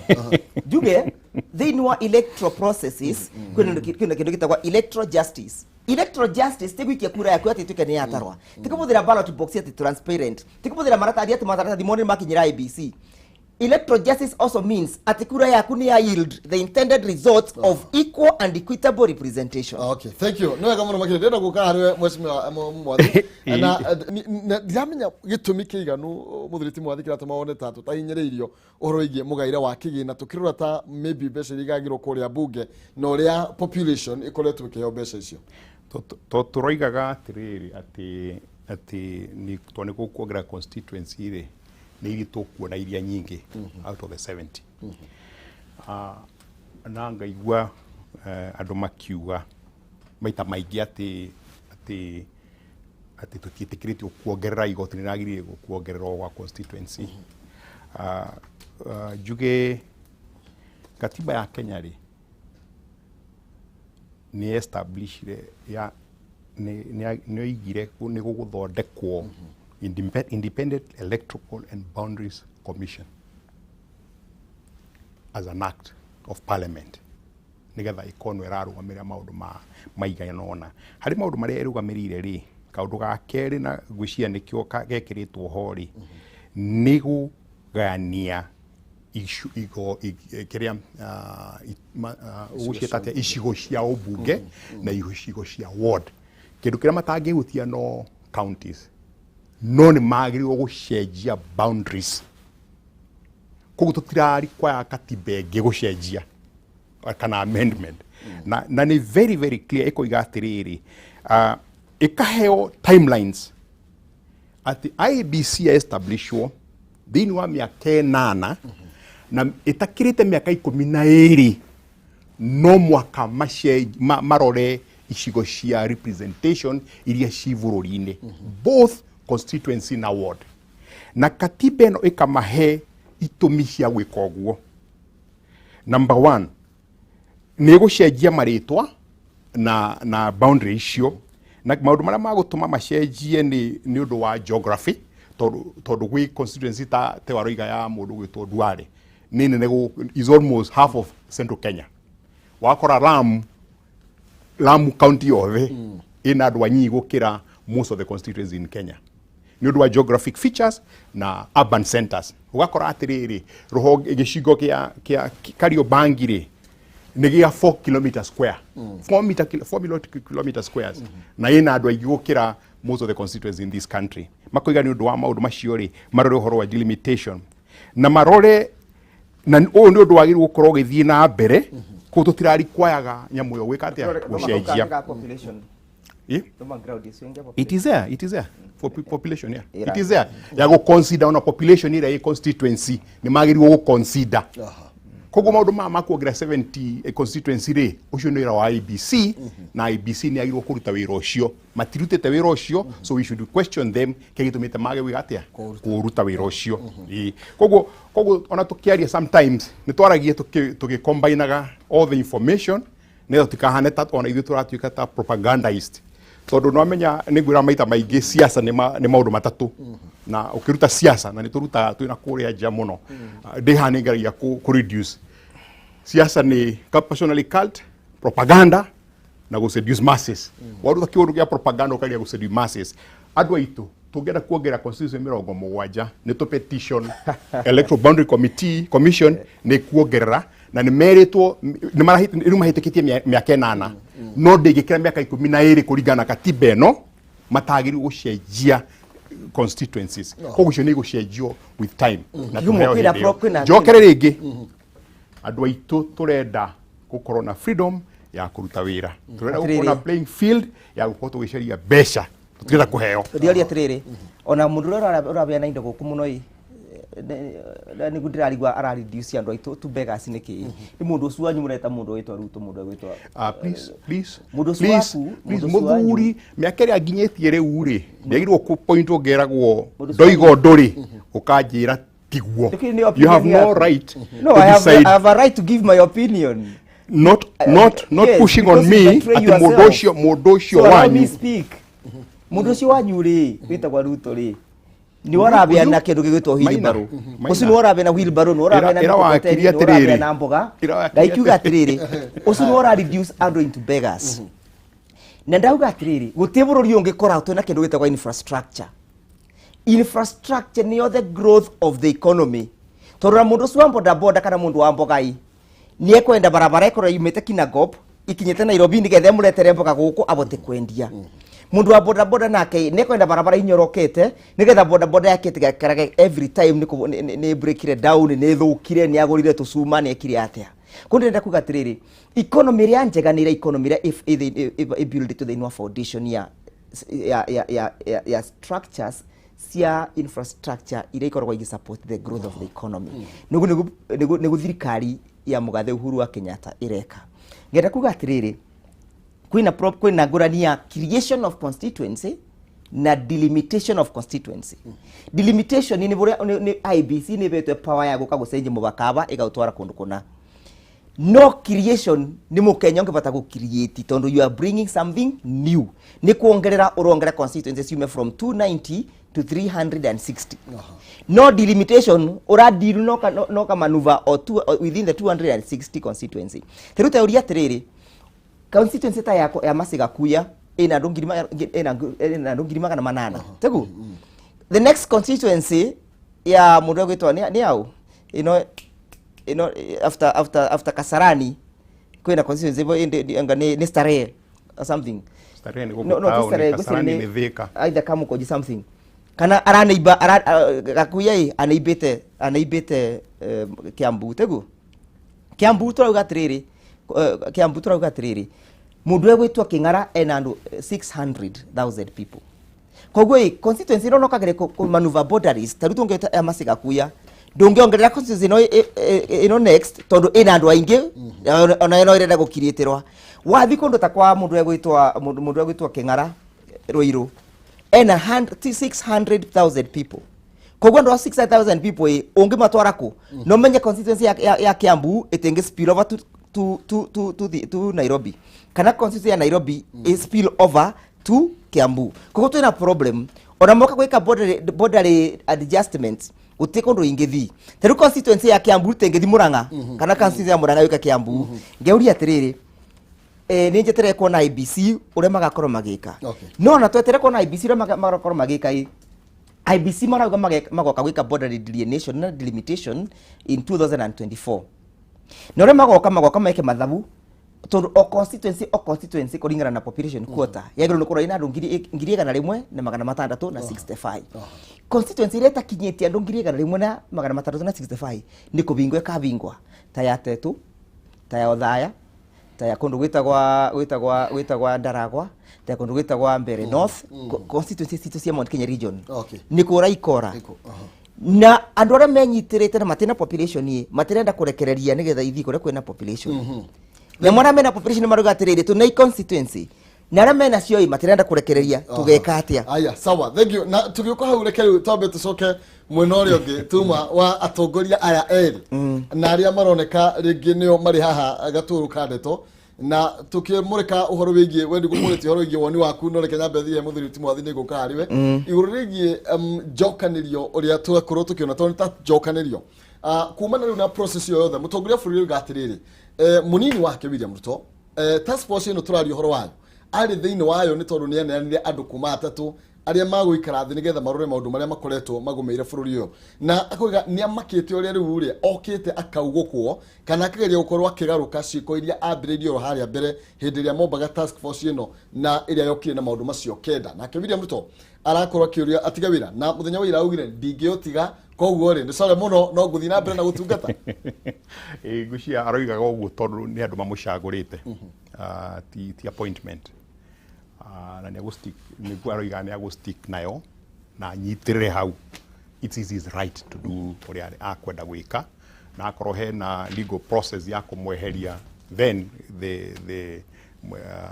njuge thiini wa electoral processes kwina kindu gitagwo electoral justice. Electoral justice ti gwikia kura yaku ati ituike ni yatarwa, ti kumuthira ballot box ati transparent, ti kumuthira maratathi ati maratathi mone makinyira IBC. Electoral justice also means ati kura yaku ni ya yield the intended results of equal and equitable representation. Okay, thank you. No wega muno makiri ndenda guka hariwe mheshimiwa Mwathi na ndiramenya gitumi kiiganu muthuri ti Mwathi kiratuma wone ta tutahinyiriirio uhoro wigie mugaire wa kigina tukirora ta maybe mbeca iria igagirwo kuria bunge na uria population ikoretwo ikiheo mbeca icio. To turoigaga atiriri ati ni to ni kuongerera constituency ri nä iria tåkuona iria nyingä out of the 70. Na ngaigua andå makiuga maita maingä atä atä tå kuongerera igoti nä ragä kuongererwo gwa constituency. Njuge katiba ya Kenya rä nä establishire ya nä oigire nä gå gå thondekwo Independent Electoral and Boundaries Commission as an act of parliament nigetha ikonwo irarugamirira maundu ma maigana ona hari maundu maria irugamirire ri kaundu ga keri na ngwiciria nikio gekiritwo ho ri ni gugayania kiria uguciĩta atĩa icigo cia ũmbunge na icigo cia ward. Kindu kiria matangihutia no counties no nä magä gũcenjia boundaries koguo tũtirari kwaya katiba ĩngĩ gũcenjia kana amendment. Na nĩ very very clear ĩkoiga atĩrĩrĩ, ĩkaheo timelines atĩ IEBC ya establishwo thĩinĩ wa mĩaka 8 na ĩtakĩrĩte mĩaka 12 no mwaka marore icigo cia representation iria ci bũrũri-inĩ both constituency na ward. Na katiba ĩno ĩkamahe itũmi cia gwĩka ũguo. Number 1 nĩ gũcenjia marĩtwa na boundary icio na maũndũ marĩa magũtũma macenjie nĩ ũndũ wa geography tondũ gwĩ constituency ta waroiga ya mũndũ gwĩtwo Duale nĩ nene is almost half of Central Kenya. Wakora Lamu county yothe ĩna andũ anyinyi gũkĩra most of the constituencies in Kenya nĩ ũndũ wa geographic features na urban centers. Ũgakora atĩrĩrĩ rũhonge gĩcigo kĩa Kariobangi rĩ nĩ gĩa 4 km square 4 km squares na ĩna andũ aingĩ gũkĩra most of the constituencies in this country. Makoiga nĩ ũndũ wa maũndũ macio rĩ marore ũhoro wa delimitation na marore na ũyũ nĩ ũndũ wagĩrĩirwo gũkorwo ũgĩthiĩ na mbere koguo tũtirari kwayaga nyamũ ĩyo gwĩka atĩa gũcenjia. It is there for population, yeah. It is there. Ya go consider on a population ira constituency ni magiriwo go consider. Koguo maundu ma makuongerera 70 constituency ri ucio ni wira wa IEBC na IEBC ni agirwo kuruta wira ucio matirutite wira ucio, so we should question them kigitumite mage gwika atia kuruta wira ucio. Koguo ona tukiaria sometimes ni twaragie tugicombinaga all the information nä tutikahane ta ona ithuĩ tũratuĩka ta propagandist tondũ no menya nĩ ngwĩra maita maingĩ siasa nĩ maũndũ matatũ na ũkĩruta siasa na nĩ tũrutaga twĩna kũrĩa nja mũno ndĩ haha nĩ ngeragia kũ reduce siasa nĩ personally cult propaganda na gũ seduce masses. Waruta kĩũndũ gĩa propaganda ũkaria gũ seduce masses. Andũ aitũ tũngĩenda kuongerera constituency 70 nĩ tũ petition Electoral Boundary Committee Commission nĩ kuongerera na nĩ merĩtwo rĩu mahĩtũkĩtie mĩaka 8 no ndĩngĩkĩra mĩaka 12 kũringana na katiba ĩno matagĩrĩirwo gũcenjia constituencies. Koguo icio nĩ igũcenjio with time na tũheo hĩndĩ ĩyo. Njokere rĩngĩ andũ aitũ tũrenda gũkorwo na freedom Ya kũruta wĩra, tũrenda Atĩrĩrĩ. gũkorwo na playing field ya gũkorwo tũgĩcaria mbeca, tũtirenda kũheo. Ndioria atĩrĩrĩ, ona mũndũ ũrĩa ũrabeana indo gũkũ mũno ĩ, nĩguo ndĩrarigua ara reduce andũ aitũ to beggars nĩkĩ? Nĩ mũndũ ũcio wanyu mũreta, mũndũ wĩtwa Ruto, mũndũ ũgwĩtwa Please, please, Mũndũ ũcio please, waku, please, mũndũ ũcio wanyu. Mũthuri mĩaka ĩrĩa nginyĩtie rĩu rĩ, ndiagĩrĩirwo kũpointwo ngeragwo Mũndũ ũcio ndoiga ũndũ rĩ, ũkanjĩra tiguo. Lakini ni You have opinion no yaku. right No, to I have, decide. I have a right to give my opinion. Not not not Yes, pushing on because me you betray atĩ mũndũ yourself. ũcio, mũndũ ũcio So allow me wanyu. speak. Mũndũ ũcio wanyu rĩ, wĩtagwo Ruto rĩ, nĩ warabeana kĩndũ gĩgwĩtwo Maina, wheelbarrow. Maina. Ũcio nĩ warabeana wheelbarrow, nĩ warabeana Ĩra wakiri mĩkokoteni, nĩ atĩrĩrĩ. warabeana mboga. Ĩra wakiri Na ikiuga atĩrĩrĩ, ũcio nĩ wara reduce andũ into beggars. Na ndauga atĩrĩrĩ, gũtirĩ bũrũri ũngĩkora twĩna kĩndũ gĩtagwo infrastructure. Infrastructure nĩyo the growth of the economy, tondũ na mũndũ ũcio wa bodaboda kana mũndũ wa mboga ĩ, nĩ ekwenda barabara ĩkorwo yumĩte Kinangop ikinyĩte Nairobi nĩgetha ĩmũretere mboga gũkũ abote kwendia. Mũndũ wa bodaboda nake nĩ ekwenda barabara inyorokete nĩgetha bodaboda yake ĩtigakarage every time nĩ nĩ breakire down, nĩ ĩthũkire, nĩ agũrire tũcuma, nĩ ekire atĩa. Kũu ndĩrenda kuga atĩrĩrĩ, economy ĩrĩa njega nĩ ĩrĩa economy ĩrĩa ĩbuildĩtwo thĩinĩ wa foundation ya structures cia infrastructure iria ikoragwo igĩ support the growth of the economy. Nĩguo thirikari ya mũgathe Uhuru wa Kenyatta ĩreka. Ngenda kuga atĩrĩrĩ, kwĩna ngũrani ya creation of constituency na delimitation of constituency. Delimitation nĩ bũrĩa nĩ IEBC nĩ ĩhetwo power ya gũka gũcenjia mũbaka ĩgaũtwara kũndũ kũna, no creation nĩ mũkenya ũngĩbata gũ create, tondũ you are bringing something new, nĩ kuongerera ũrongerera constituency ciume from 290 to 360. No delimitation ũra deal no ka maneuver or two, or within the 260 constituency. Ta rĩu ta ũria atĩrĩrĩ, constituency ta yako ya Masiga Kuya ĩna andũ ĩna andũ 800,000, tegu the next constituency ya mũndũ ũgwĩtwo nĩ au ĩno after Kasarani kwĩna constituency ĩmwe anga nĩ Starehe or something. Starehe nĩ gũkũ No, ti town, Starehe, Kasarani ngwĩciria nĩ Thika. Either Kamukunji something kana araneiba Gakuya ĩ aneibĩte Kiambu, tegu Kiambu tũrauga atĩrĩrĩ, Kiambu tũrauga atĩrĩrĩ, mũndũ egwĩtwo Kĩng'ara ena andũ 600,000 people. Koguo ĩ constituency ĩno no kagere kũ maneuver boundaries. Ta rĩu tũngĩta ya Masiga Kuya, ndũngĩongerera constituency ĩno ĩno next, tondũ ĩna andũ aingĩ ona ĩno ĩrenda gũkiriĩtĩrwa. Wathi kũndũ ta kwa mũndũ egwĩtwo Kĩng'ara Ruiru ena 600,000 people. Koguo andũ a 600,000 people ĩ, ũngĩmatwara kũ? No menye constituency ya Kiambu ĩtĩngĩ spill over to Nairobi, kana constituency ya Nairobi ĩ spill over to Kiambu. Koguo twĩna problem ona moka gwĩka border adjustments, gũtirĩ kũndũ ingĩthii. Ta rĩu constituency ya Kiambu tĩngĩthi Murang'a, kana constituency ya Murang'a yũke Kiambu. Ngeuria atĩrĩrĩ, nĩ njeterere kuona IEBC ũrĩa magakorwo magĩka. No ona twetere kuona IEBC ũrĩa magakorwo magĩka ĩ, IEBC marauga magoka gwĩka border delineation na delimitation in 2024, na ũrĩa magoka meke mathabu, tondũ o constituency kũringana na population quota yagĩrĩirwo nĩ gũkorwo ĩna andũ 100,665. Constituency ĩrĩa ĩtakinyĩtie andũ 100,665 nĩ kũbingwo ĩkabingwa, ta ya Tetu, ta ya Othaya, ta ya kũndũ gwĩtagwa Ndaragwa, ta ya kũndũ gwĩtagwa Mbere North, constituency citũ cia Mount Kenya region. Nĩ kũra ikora. Na andũ arĩa menyitĩrĩte na matina population ĩ, matirenda kũrekereria nĩgetha ithiĩ kũrĩa kwĩna population, na mwana mena population marauga atĩrĩrĩ, tũna constituency, na arĩa mena cio ĩ, matirenda kũrekereria. Tũgeka atĩa? Aya, sawa, thank you. Na tũgĩũka hau, reke rĩu twambe tũcoke mwena ũrĩa ũngĩ tuma wa atongoria aya erĩ na arĩa maroneka rĩngĩ nĩo marĩ haha gatũrũ ka ndeto, na tukĩmũrĩka ũhoro wĩgiĩ wendi gũkũrĩtie ũhoro wĩgiĩ woni waku. No reke nyambe thiĩ mũthuri ti mwathi, nĩ ngũka harĩ we igũrũ rĩgiĩ njokanĩrio ũrĩa tũgakorwo tũkĩona, tondũ nĩ ta njokanĩrio. Kumana rĩu na process ĩyo yothe, mũtongoria wa bũrũri oiga atĩrĩrĩ, mũnini wake William Ruto, task force ĩno tũraria ũhoro wayo, arĩ thĩinĩ wayo nĩ tondũ nĩ aneanire andũ kuma atatũ arĩa magũikara thĩ nĩgetha marore maũndũ marĩa makoretwo magũmĩire bũrũri ũyũ, na akoiga nĩ amakĩte ũrĩa rĩu rĩ okĩte akaugũkwo kana akageria gũkorwo akĩgarũka ciĩko iria ambĩrĩirie oro harĩa mbere hĩndĩ ĩrĩa mombaga task force ĩno na ĩrĩa yokire na maũndũ macio kenda. Nake William Ruto arakorwo akĩũria atige wĩra, na mũthenya wa ira augire ndingĩũtiga, koguo rĩ nĩ core mũno no ngũthiĩ na mbere na gũtungata. Ĩ, ngwĩciria aroigaga ũguo tondũ nĩ andũ mamũcagũrĩte. Ti appointment. Na nĩ agũ-stick, nĩguo aroiga nĩ agũ-stick nayo na anyitĩrĩre hau. It is his right to do ũrĩa akwenda gwĩka, na akorwo hena legal process ya kũmweheria, then the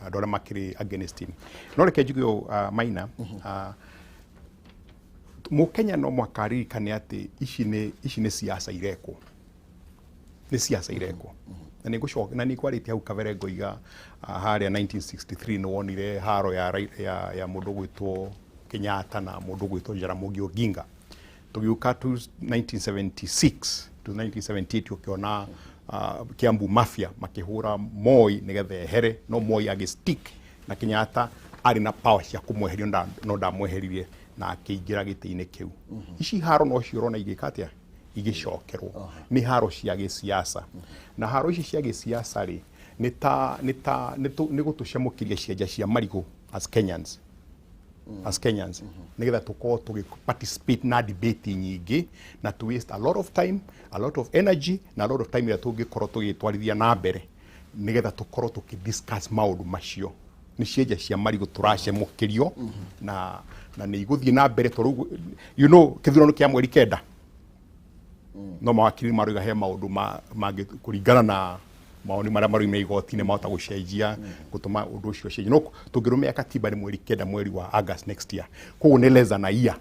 andũ arĩa makĩrĩ against him. No reke njuge ũũ, Maina, Mũkenya no mũhaka aririkane atĩ ici nĩ siasa irekwo, nĩ siasa irekwo. Na nĩ ngũcoka na nĩ ngwarĩtie hau kabere ngoiga, harĩa 1963 nĩ wonire haro ya mũndũ ũgwĩtwo Kenyatta na mũndũ ũgwĩtwo Jaramogi Oginga. Tũgĩũka to 1976 to 1978, ũkĩona Kiambu Mafia makĩhũra Moi nĩgetha ehere, no Moi agĩ-stick na Kenyatta arĩ na power cia kũmweheria, no ndamweheririe na akĩingĩra gĩtĩ-inĩ kĩu. Ici haro no cio ũrona igĩka atĩa, igĩcokerwo nĩ haro cia gĩsiasa. Na haro ici cia gĩsiasa rĩ, nĩ ta nĩ ta nĩ nĩ gũtũcemũkĩria cianja cia marigũ as Kenyans, nĩgetha tũkorwo tũgĩ participate na debate nyingĩ na to waste a lot of time, a lot of energy na a lot of time ĩrĩa tũngĩkorwo tũgĩtwarithia na mbere nĩgetha tũkorwo tũkĩ discuss maũndũ macio. Nĩ cienja cia marigũ tũracemũkĩrio na nĩ igũthiĩ na mbere tondũ kĩthurano kĩa mweri 9, no mawakiri maroiga he maũndũ mangĩ kũringana na mawoni marĩa maroima igoti-inĩ mahota gũcenjia gũtũma ũndũ ũcio ũcenjie. No tũngĩrũmĩrĩra katiba nĩ mweri 9, mweri wa August next year, koguo nĩ less than a year.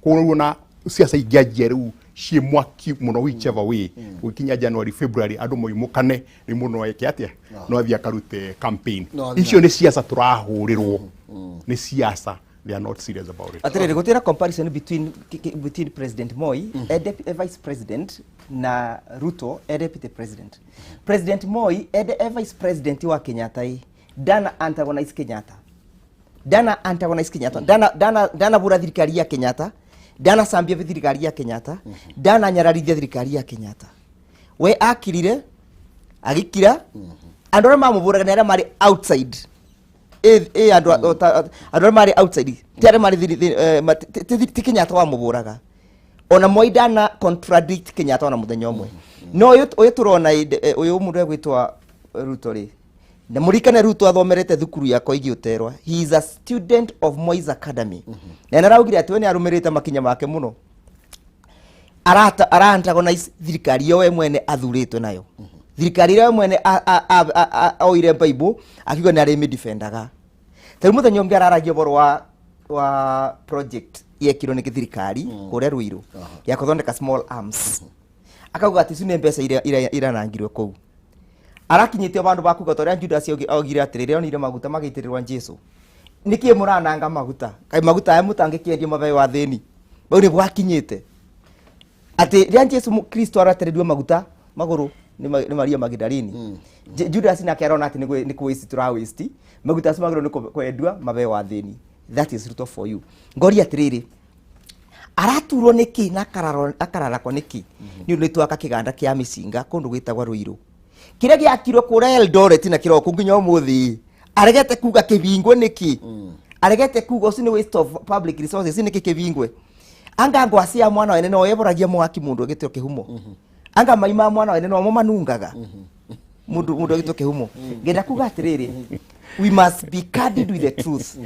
Koguo rĩu ona ciaca ingĩanjia rĩu ciĩ mwaki mũno, whichever way, gũkinya January, February, andũ moimũkane rĩu mũno eke atĩa, no athiĩ akarute campaign. No athiĩ. Icio nĩ ciaca tũrahũrĩrwo, nĩ ciaca. They are not serious about it. Atiriri, gutira comparison between President Moi e vice president na Ruto e deputy president. President Moi e vice president wa Kenyatta, i dana antagonize Kenyatta, dana antagonize Kenyatta, dana bura thirikari ya Kenyatta, dana sambia thirikari ya Kenyatta, dana nyararithia thirikari ya Kenyatta. We akirire agikira andu aria mamuburaga ni aria mari outside, ĩ andũ arĩa marĩ outside, ti arĩa marĩ ti Kenyatta wamũbũraga. Ona Moi ndana contradict Kenyatta ona mũthenya ũmwe. No ũyũ tũrona ũyũ mũndũ egwĩtwa Ruto rĩ, na mũririkane Ruto athomerete thukuru ya Koigi Ũterwa. He is a student of Moi's Academy, na nĩ araugire atĩ we nĩ arũmĩrĩte makinya make mũno. Arata ara antagonize thirikari yo we mwene athurĩtwo nayo, thirikari ĩrĩa we mwene oire Bible akiuga nĩ arĩmĩdefendaga. Ta rĩu mũthenya ũngĩ araragia ũhoro wa project yekirwo nĩ thirikari kũrĩa Ruiru ya kũthondeka small arms, akauga atĩ icio nĩ mbeca iria iranangirwo kũu. Arakinyĩte vandũ ba kuga ta ũrĩa Judas augire atĩrĩrĩ, onire maguta magĩitĩrĩrwo Jesu, nĩkĩ mũrananga maguta? Kaĩ maguta aya mũtangĩkĩendio mathayũ wa thĩni bau? Nĩ gwakinyĩte atĩ rĩrĩa Jesu Kristo aratereriwe maguta magũrũ nĩ Maria Magdalini, Judas nake arona atĩ nĩ kũ waste tũra waste maguta acio, magĩrĩirwo nĩ kwendua mathayũ wa thĩni. That is Ruto for you. Ngoria atĩrĩrĩ, araturwo nĩkĩ na akararakwo nĩkĩ? Nĩ ũndũ nĩ twaka kĩganda kĩa mĩcinga kũndũ gwĩtagwo Ruiru, kĩrĩa gĩakirwo kũrĩa Eldoret na kĩroko nginya ũmũthĩ aregete kuga kĩbingwe nĩkĩ. Aregete kuga ũcio nĩ waste of public resources, nĩkĩ kĩbingwe? Anga ngwacĩ ya mwana wene no eboragia mwaki mũndũ agĩtwo kĩhumo, anga mai ma mwana wene no mo manungaga mũndũ agĩtwo kĩhumo. Ngenda kuga atĩrĩrĩ, we must be candid with the truth.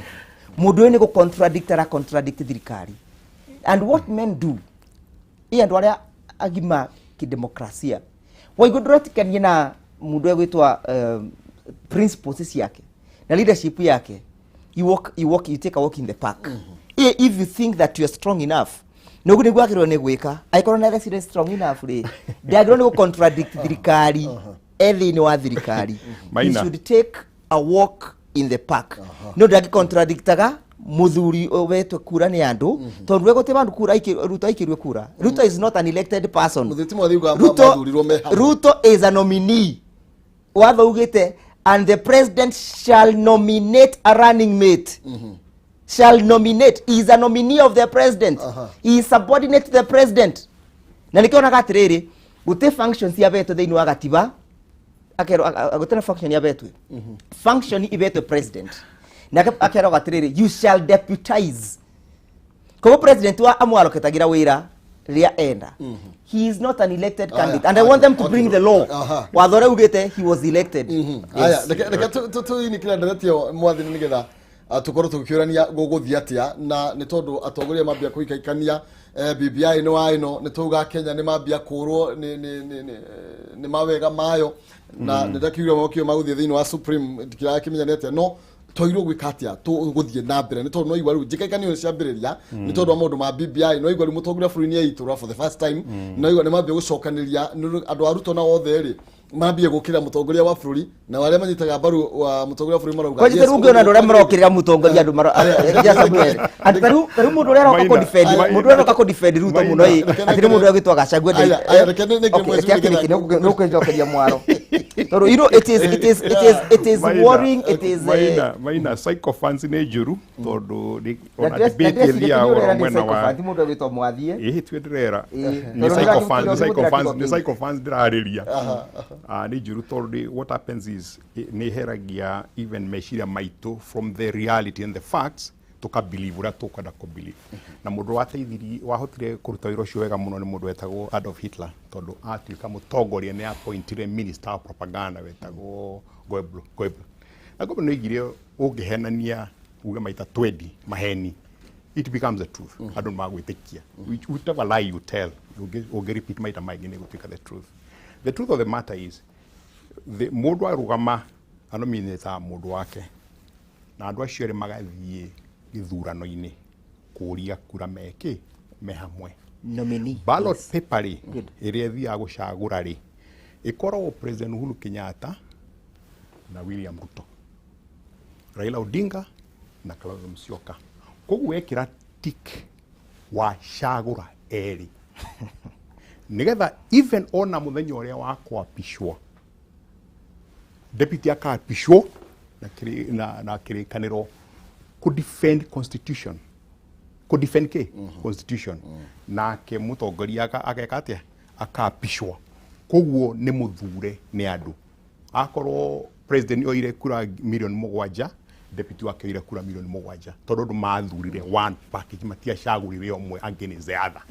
Mũndũ ũyũ nĩ gũ contradict, ara contradict thirikari. And what men do, ĩ andũ arĩa agima kidemokrasia, waigua ndũretikanie na mũndũ egwĩtwa principles ciake na leadership yake, you take a walk in the park. If you think that you are strong enough, noguo nĩguo agĩrĩirwo nĩ gwĩka. Angĩkorwo nĩ resident strong enough rĩ, ndagĩrĩirwo nĩ gũ contradict thirikari e thĩinĩ wa thirikari. He Maina. should take a walk in the park, no ndangĩ contradictaga muthuri wetwe kura nĩ andũ, tondũ we gũtirĩ vandũ kura Ruto aikĩrwe kura. Ruto is not an elected person. Mũthĩ ti mwathiuga. Ruto, Mathurirwo me hamwe. Ruto is a nominee. Watho ugite and the president shall nominate a running mate. Shall nominate. He is a nominee of the president. He is subordinate to the president. Na nikionaga atiriri, gũtirĩ functions yabetwo thĩinĩ wa gatiba, akerwo gũtirĩ function yabetwe, function ibetwe president, nake akerwo atiriri, "You shall deputize." Koguo president wa amwaloketagira wira Rĩrĩa enda, he is not an elected Aya, candidate, and I want them to bring the law. Watho ũrĩa ugĩte he was elected. Aya, Yes. reke tũinĩkĩre ndereti ĩyo, mwathani, nĩgetha tũkorwo tũgĩkĩũrania gũgũthiĩ atĩa, na nĩ tondũ atongoria mambia kũikaikania, BBI nĩ wa ĩno, nĩ tauga Kenya nĩ mambia kũrwo nĩ mawega mayo, na nĩ ndakiuga mokio magũthiĩ thĩinĩ wa Supreme, ndikirakĩmenya nĩ atĩa, no twagĩrĩirwo gwĩka atĩa tũgũthiĩ na mbere, nĩ tondũ no igua rĩu njĩkaikanio nĩ ciambĩrĩria nĩ tondũ wa maũndũ ma BBI. No igua rĩu mũtongoria wa bũrũri nĩ eitũrũra for the first time. No igua nĩ mambia gũcokanĩria nĩ ũndũ andũ a Ruto na othe rĩ mambie gũkĩra mũtongoria wa bũrũri, na arĩa manyitaga mbaru wa mũtongoria wa bũrũri marauga Kwanja yes, rĩu ũngĩona andũ arĩa marokĩrĩra mũtongoria, andũ maro just Samuel, atĩ tarĩu mũndũ ũrĩa aroka Maina, kũ-defend, Maina. mũndũ ũrĩa aroka kũ-defend Ruto mũno ĩ, Reke atĩ nĩ mũndũ ũrĩa ũgĩtwo Gachagua. Aya, aya, reke nĩ Okay, reke akĩrĩkie, nĩ ũkũnjokeria mwaro, tondũ it is Maina, worrying, it is Maina, Maina, sycophants nĩ njũru tondũ na ona debate ndĩreciria ĩthiaga ũrĩa ũhoro nĩ mwena wa sycophant, mũndũ ũgwĩtwo Mwathie. Ĩhĩ, tuĩ ndĩrera Ĩĩ. nĩ Tondũ sycophants, nĩ nĩũrakĩhũthĩra sycophants, nĩ kĩgo. sycophants ndĩrarĩria. Nĩ njũru tondũ what happens is nĩ ĩheragia even meciria maitũ from the reality and the facts, tũka believe ũrĩa tũkwenda kũ believe. Na mũndũ wateithirie, wahotire kũruta wĩra ũcio wega mũno nĩ mũndũ wetagwo Adolf Hitler, tondũ atuĩka mũtongoria nĩ appointire minister of propaganda wetagwo Goebbels. Goebbels na Goebbels nĩ oigire ũngĩhenania uge maita 20 maheni, it becomes the truth, andũ nĩ magwĩtĩkia. Whichever lie you tell, ũngĩ repeat maita maingĩ, nĩ gũtuĩka the truth. The truth of the matter is mũndũ arũgama anominĩtaga mũndũ wake, na andũ acio erĩ magathiĩ gĩthurano-inĩ kũria kura mekĩ me hamwe. Nominee. Ballot paper rĩ, ĩrĩa ĩthiaga gũcagũra rĩ, ĩkoragwo President Uhuru Kenyatta na William Ruto, Raila Odinga na Kalonzo Musyoka. Koguo wekĩra tick, wacagũra erĩ, nĩgetha even ona mũthenya ũrĩa wa kwapishwo, deputy akapishwo na kĩrĩkanĩro kũ defend constitution, kũ defend kĩ constitution, nake mũtongoria ageka atĩa? Akapishwo. Koguo nĩ mũthure nĩ andũ. Akorwo president oire kura 7 milioni, deputy wake oire kura 7 milioni, tondũ andũ mathurire one package, matiacagũrire ũmwe against the other.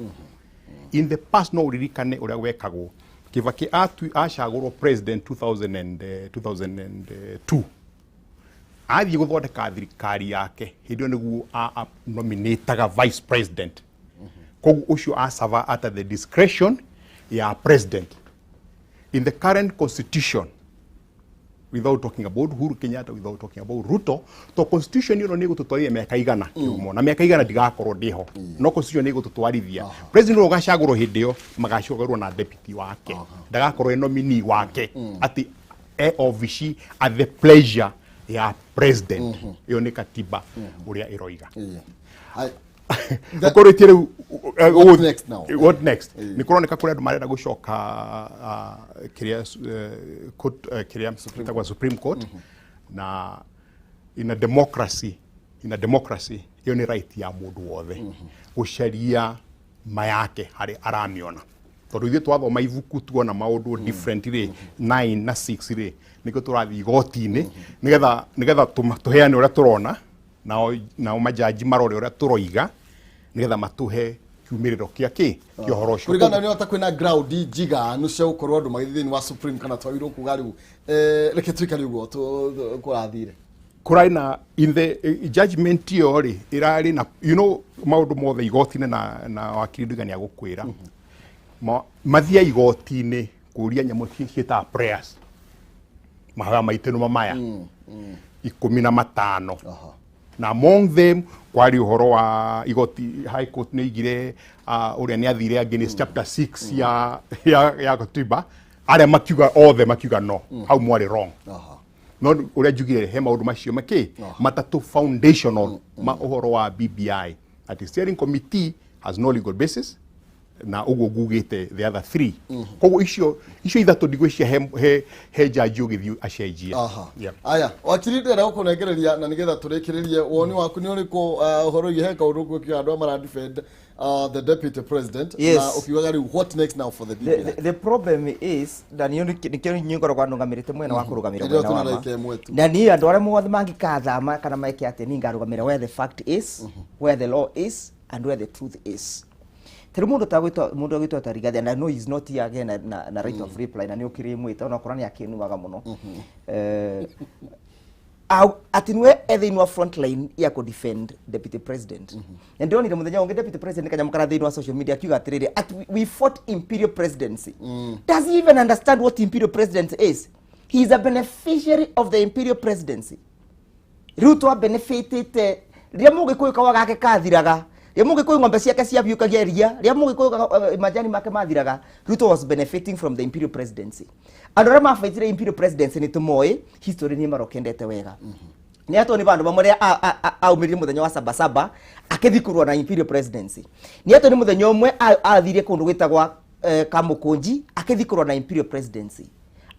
In the past, no ũririkane ũrĩa gwekagwo, Kibaki acagũrwo president 2000 and, 2002, athiĩ gũthondeka thirikari yake, hĩndĩ ĩyo nĩguo nominataga vice president. Koguo ũcio acava at the discretion ya president. In the current constitution, without talking about Uhuru Kenyatta, without talking about Ruto, to constitution ĩno nĩ ĩgũtũtwarithia mĩaka 100 kĩhumo, na mĩaka 100 ndigakorwo ndĩho, no constitution nĩ ĩgũtũtwarithia. President ũrĩa ũgacagũrwo hĩndĩ ĩyo magacagũrwo na deputy wake, ndagakorwo e nominee wake atĩ e obici at the pleasure ya president. Ĩyo nĩ katiba ũrĩa ĩroiga. Ĩĩ. Ai, Ũkorĩtie rĩu What next now? What next? Nĩ kũroneka kũrĩ andũ marenda gũcoka kĩrĩa court, kĩrĩa gĩtagwo Supreme Court. Na in a democracy ĩyo nĩ right ya mũndũ wothe gũcaria ma yake harĩ aramĩona, tondũ ithuĩ twathoma ibuku tuona maũndũ different rĩ, 9 na 6 rĩ, nĩkĩo tũrathiĩ igoti-inĩ nĩgetha tũheane ũrĩa tũrona, nao majaji marore ũrĩa tũroiga nĩgetha matũhe kiumĩrĩro kĩa kĩ kĩa ũhoro ũcio. Kũringana nĩ ota kwĩna ground njiganu cia gũkorwo andũ magĩthiĩ thĩinĩ wa Supreme, kana twagĩrĩirwo kuga rĩu reke tũikare ũguo kũrathire? Kũrarĩ na in the judgment ĩyo rĩ, ĩrarĩ na maũndũ mothe igoti-inĩ, na wakiri Nduga nĩ agũkwĩra. Mathia igoti-inĩ kũria nyamũ ciĩtaga prayers, mahoya maitũ nĩmo maya 15. Na among them kwarĩ ũhoro wa igoti, High Court nĩ igire ũrĩa nĩ athire against chapter 6 ya katiba. Arĩa makiuga othe makiuga no hau mwarĩ wrong. No ũrĩa njugire, he maũndũ macio makĩ matatũ foundational ma ũhoro wa BBI, atĩ steering committee has no legal basis, na ũguo ngugĩte the other three. Koguo icio ithatũ ndigwĩcia he jaji ũgĩthiĩ acenjie. Aya, wakiri, ndĩrenda gũkũnengereria na nĩgetha tũrĩkĩrĩrie, woni waku nĩ ũrĩkũ ũhoro wĩgiĩ he kaũndũ gwĩkio andũ a mara defend the deputy president, na ũkiugaga rĩu what next now for the The, BBI? the problem is, na niyo nikio niĩ ngoragwo nũgamĩrĩte mwena wa kũrũgamĩra Ĩrĩa mwena wa tũna ma. ndagĩka ĩmwe tu. Na niĩ andũ arĩa mothe mangĩkathama kana meke atĩ, niĩ ngarũgamĩra where the fact is, where the law is and where the truth is. Tarĩu mũndũ tagwĩtwo mũndũ agwĩtwo ta Rigathi, and I know he's not here again na right of reply, na nĩ ũkĩrĩmwĩta onakorwo nĩ akĩnuaga mũno. Atĩ nĩwe e thĩinĩ wa front line ya kũ defend deputy president. Na ndĩronire mũthenya ũngĩ deputy president kanyamũ kara thĩinĩ wa social media akiuga atĩrĩrĩ at we fought imperial presidency. Does he even understand what imperial presidency is? He is a beneficiary of the imperial presidency. Rĩu twa benefitĩte rĩrĩa mũgĩkũyũ kawa gake kathiraga, rĩrĩa mũgĩkũyũ ng'ombe ciake ciabiũkagia ria, rĩrĩa mũgĩkũyũ majani make mathiraga. Ruto was benefiting from the imperial presidency. Andũ arĩa mabaitire imperial presidency nĩ tũmoĩ, history nĩ marokendete wega. Nĩ atwo nĩ bandũ bamwe rĩa aumĩrire mũthenya wa sabasaba akĩthi kũrũa na imperial presidency. Nĩ atwo nĩ mũthenya ũmwe athire kũndũ gwĩtagwa Kamũkũnji akĩthi kũrũa na imperial presidency.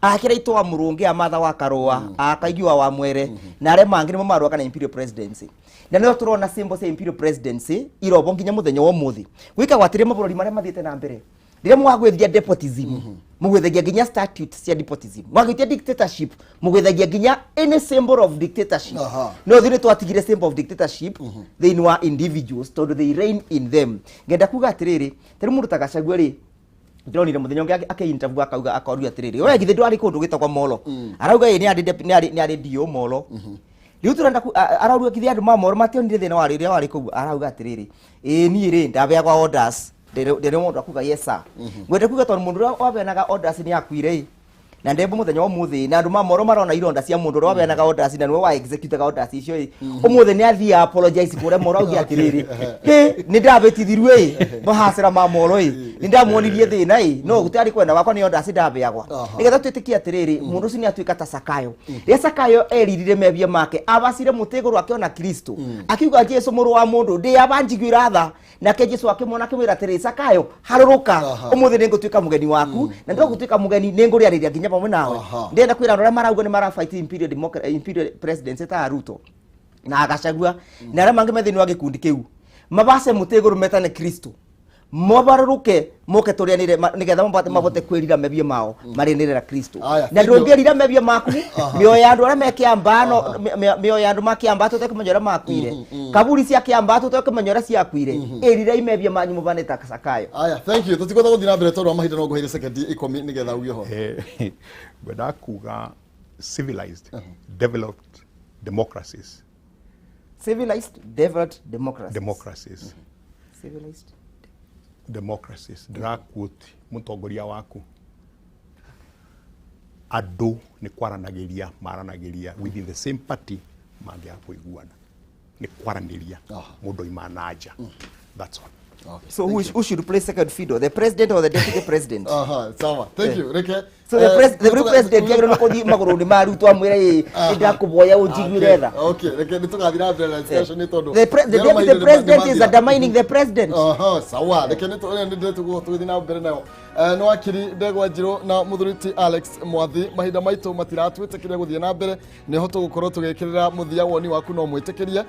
Akĩra itwa mũrũnge a Martha wa Karũa, akaigua wa mwere na arĩa mangĩ nĩmo marũaga na imperial presidency. Na nĩo tũrona symbol cia imperial presidency irobo nginya mũthenya wa ũmũthĩ. Gwĩkagwo atĩrĩ mabũrũri marĩa mathiĩte na mbere, rĩrĩa mwagwĩthia despotism, mũgwĩthagia nginya statute cia despotism. Mwagwĩtia dictatorship, mũgwĩthagia nginya any symbol of dictatorship. No thĩ nĩ twatigire symbol of dictatorship thĩinĩ wa individuals tondũ they reign in them. Ngenda kuga atĩrĩrĩ, tarĩu mũndũ ta Gachagua rĩ, ndĩronire mũthenya ũngĩ akĩ-interview akauga akorio atĩrĩrĩ, we githĩ ndwarĩ kũndũ gwĩtagwo Molo? Arauga ĩ nĩ arĩ dio Molo. Rĩu tũrenda arauga githĩ andũ ma Molo mationire thĩna warĩ ũrĩa warĩ kũu? Arauga atĩrĩrĩ, ĩ niĩ rĩ ndabeagwa orders, ndĩrĩ mũndũ akuga yes sir. Ngwenda kuga tondũ mũndũ ũrĩa wabeanaga orders nĩ akuire ĩ na ndembo mũthenya wa ũmũthĩ, na andũ ma Moro marona ironda cia mũndũ ũrĩa wabeanaga orders na nĩwe wa executaga orders icio ĩ. Ũmũthĩ nĩ athiĩ apologize kũrĩa Moro, auge atĩrĩrĩ, hĩ nĩ ndabĩtithirio ĩ mahacĩra ma Moro ĩ, nĩ ndamuonirie thĩna ĩ, no gũtarĩ kwenda gwakwa, nĩ orders ndabeagwa. Nĩgetha twĩtĩkie atĩrĩrĩ, mũndũ ũcio nĩ atuĩka ta Sakayo. Rĩrĩa Sakayo eririre mehia make, abacire mũtĩ igũrũ akĩona Kristo, akiuga, "Jesu mũrũ wa mũndũ, ndĩ aba njiguĩra tha." Nake Jesu akĩmwona akĩmwĩra atĩrĩ, "Sakayo, harũrũka. Ũmũthĩ nĩ ngũtuĩka mũgeni waku, na ndĩrogũtuĩka mũgeni nĩ ngũrĩarĩria nginya pamwe nawe." Ndĩrenda kwĩra andũ arĩa marauga nĩ marafight imperial presidency ta Ruto na Gachagua na arĩa mangĩ me thĩinĩ wa gĩkundi kĩu, mabace mũtĩ igũrũ metane Kristo, mobarũrũke moke tũrĩanĩre nĩgetha mabote kwĩrira mehia mao, marĩanĩre na Kristo. Aya, Na thank you. ndũngĩrira mehia maku, mĩoyo ya andũ arĩa me Kĩambaa, no mĩoyo ya andũ ma Kĩambaa tũtekũmenya ũrĩa makuire, kaburi cia Kĩambaa tũtekũmenya ũrĩa ciakuire. Ĩrirai mehia manyu mũbane ta Sakayo. Aya, thank you. Tũtikwenda gũthiĩ na mbere tondũ wa mahinda, no ngũheire sekendi 10 nĩgetha uge ũhoro. Ngwendaga kuga civilized developed democracies. Civilized developed democracies. Democracies. Civilized democracies. Ndĩraquote mũtongoria waku, andũ nĩ kwaranagĩria maranagĩria within the same party mangĩaga kũiguana, nĩ kwaranĩria. Mũndũ oima na nja, that's all. Okay, So thank who, you. who should play second fiddle, the president or the deputy president? Aha, sawa, thank you. Reke So the real president yagĩrĩirwo nĩ kũthiĩ magũrũ-inĩ ma Ruto amwĩre, ĩ nĩndakũboya ũnjiguĩre tha. Okay, reke nĩ tũgathiĩ na mbere na discussion nĩ tondũ The rĩo deputy mahinda nĩ president is mathira. undermining the president. Aha, sawa, reke nĩ tũgũthiĩ na mbere nayo. Nĩ wakiri Ndegwa Njirũ na mũthuri ti Alex Mwathi, mahinda maitũ matiratwĩtĩkĩria gũthiĩ na mbere, nĩho tũgũkorwo tũgĩkĩrĩra mũthia. Woni waku no mwĩtĩkĩrie.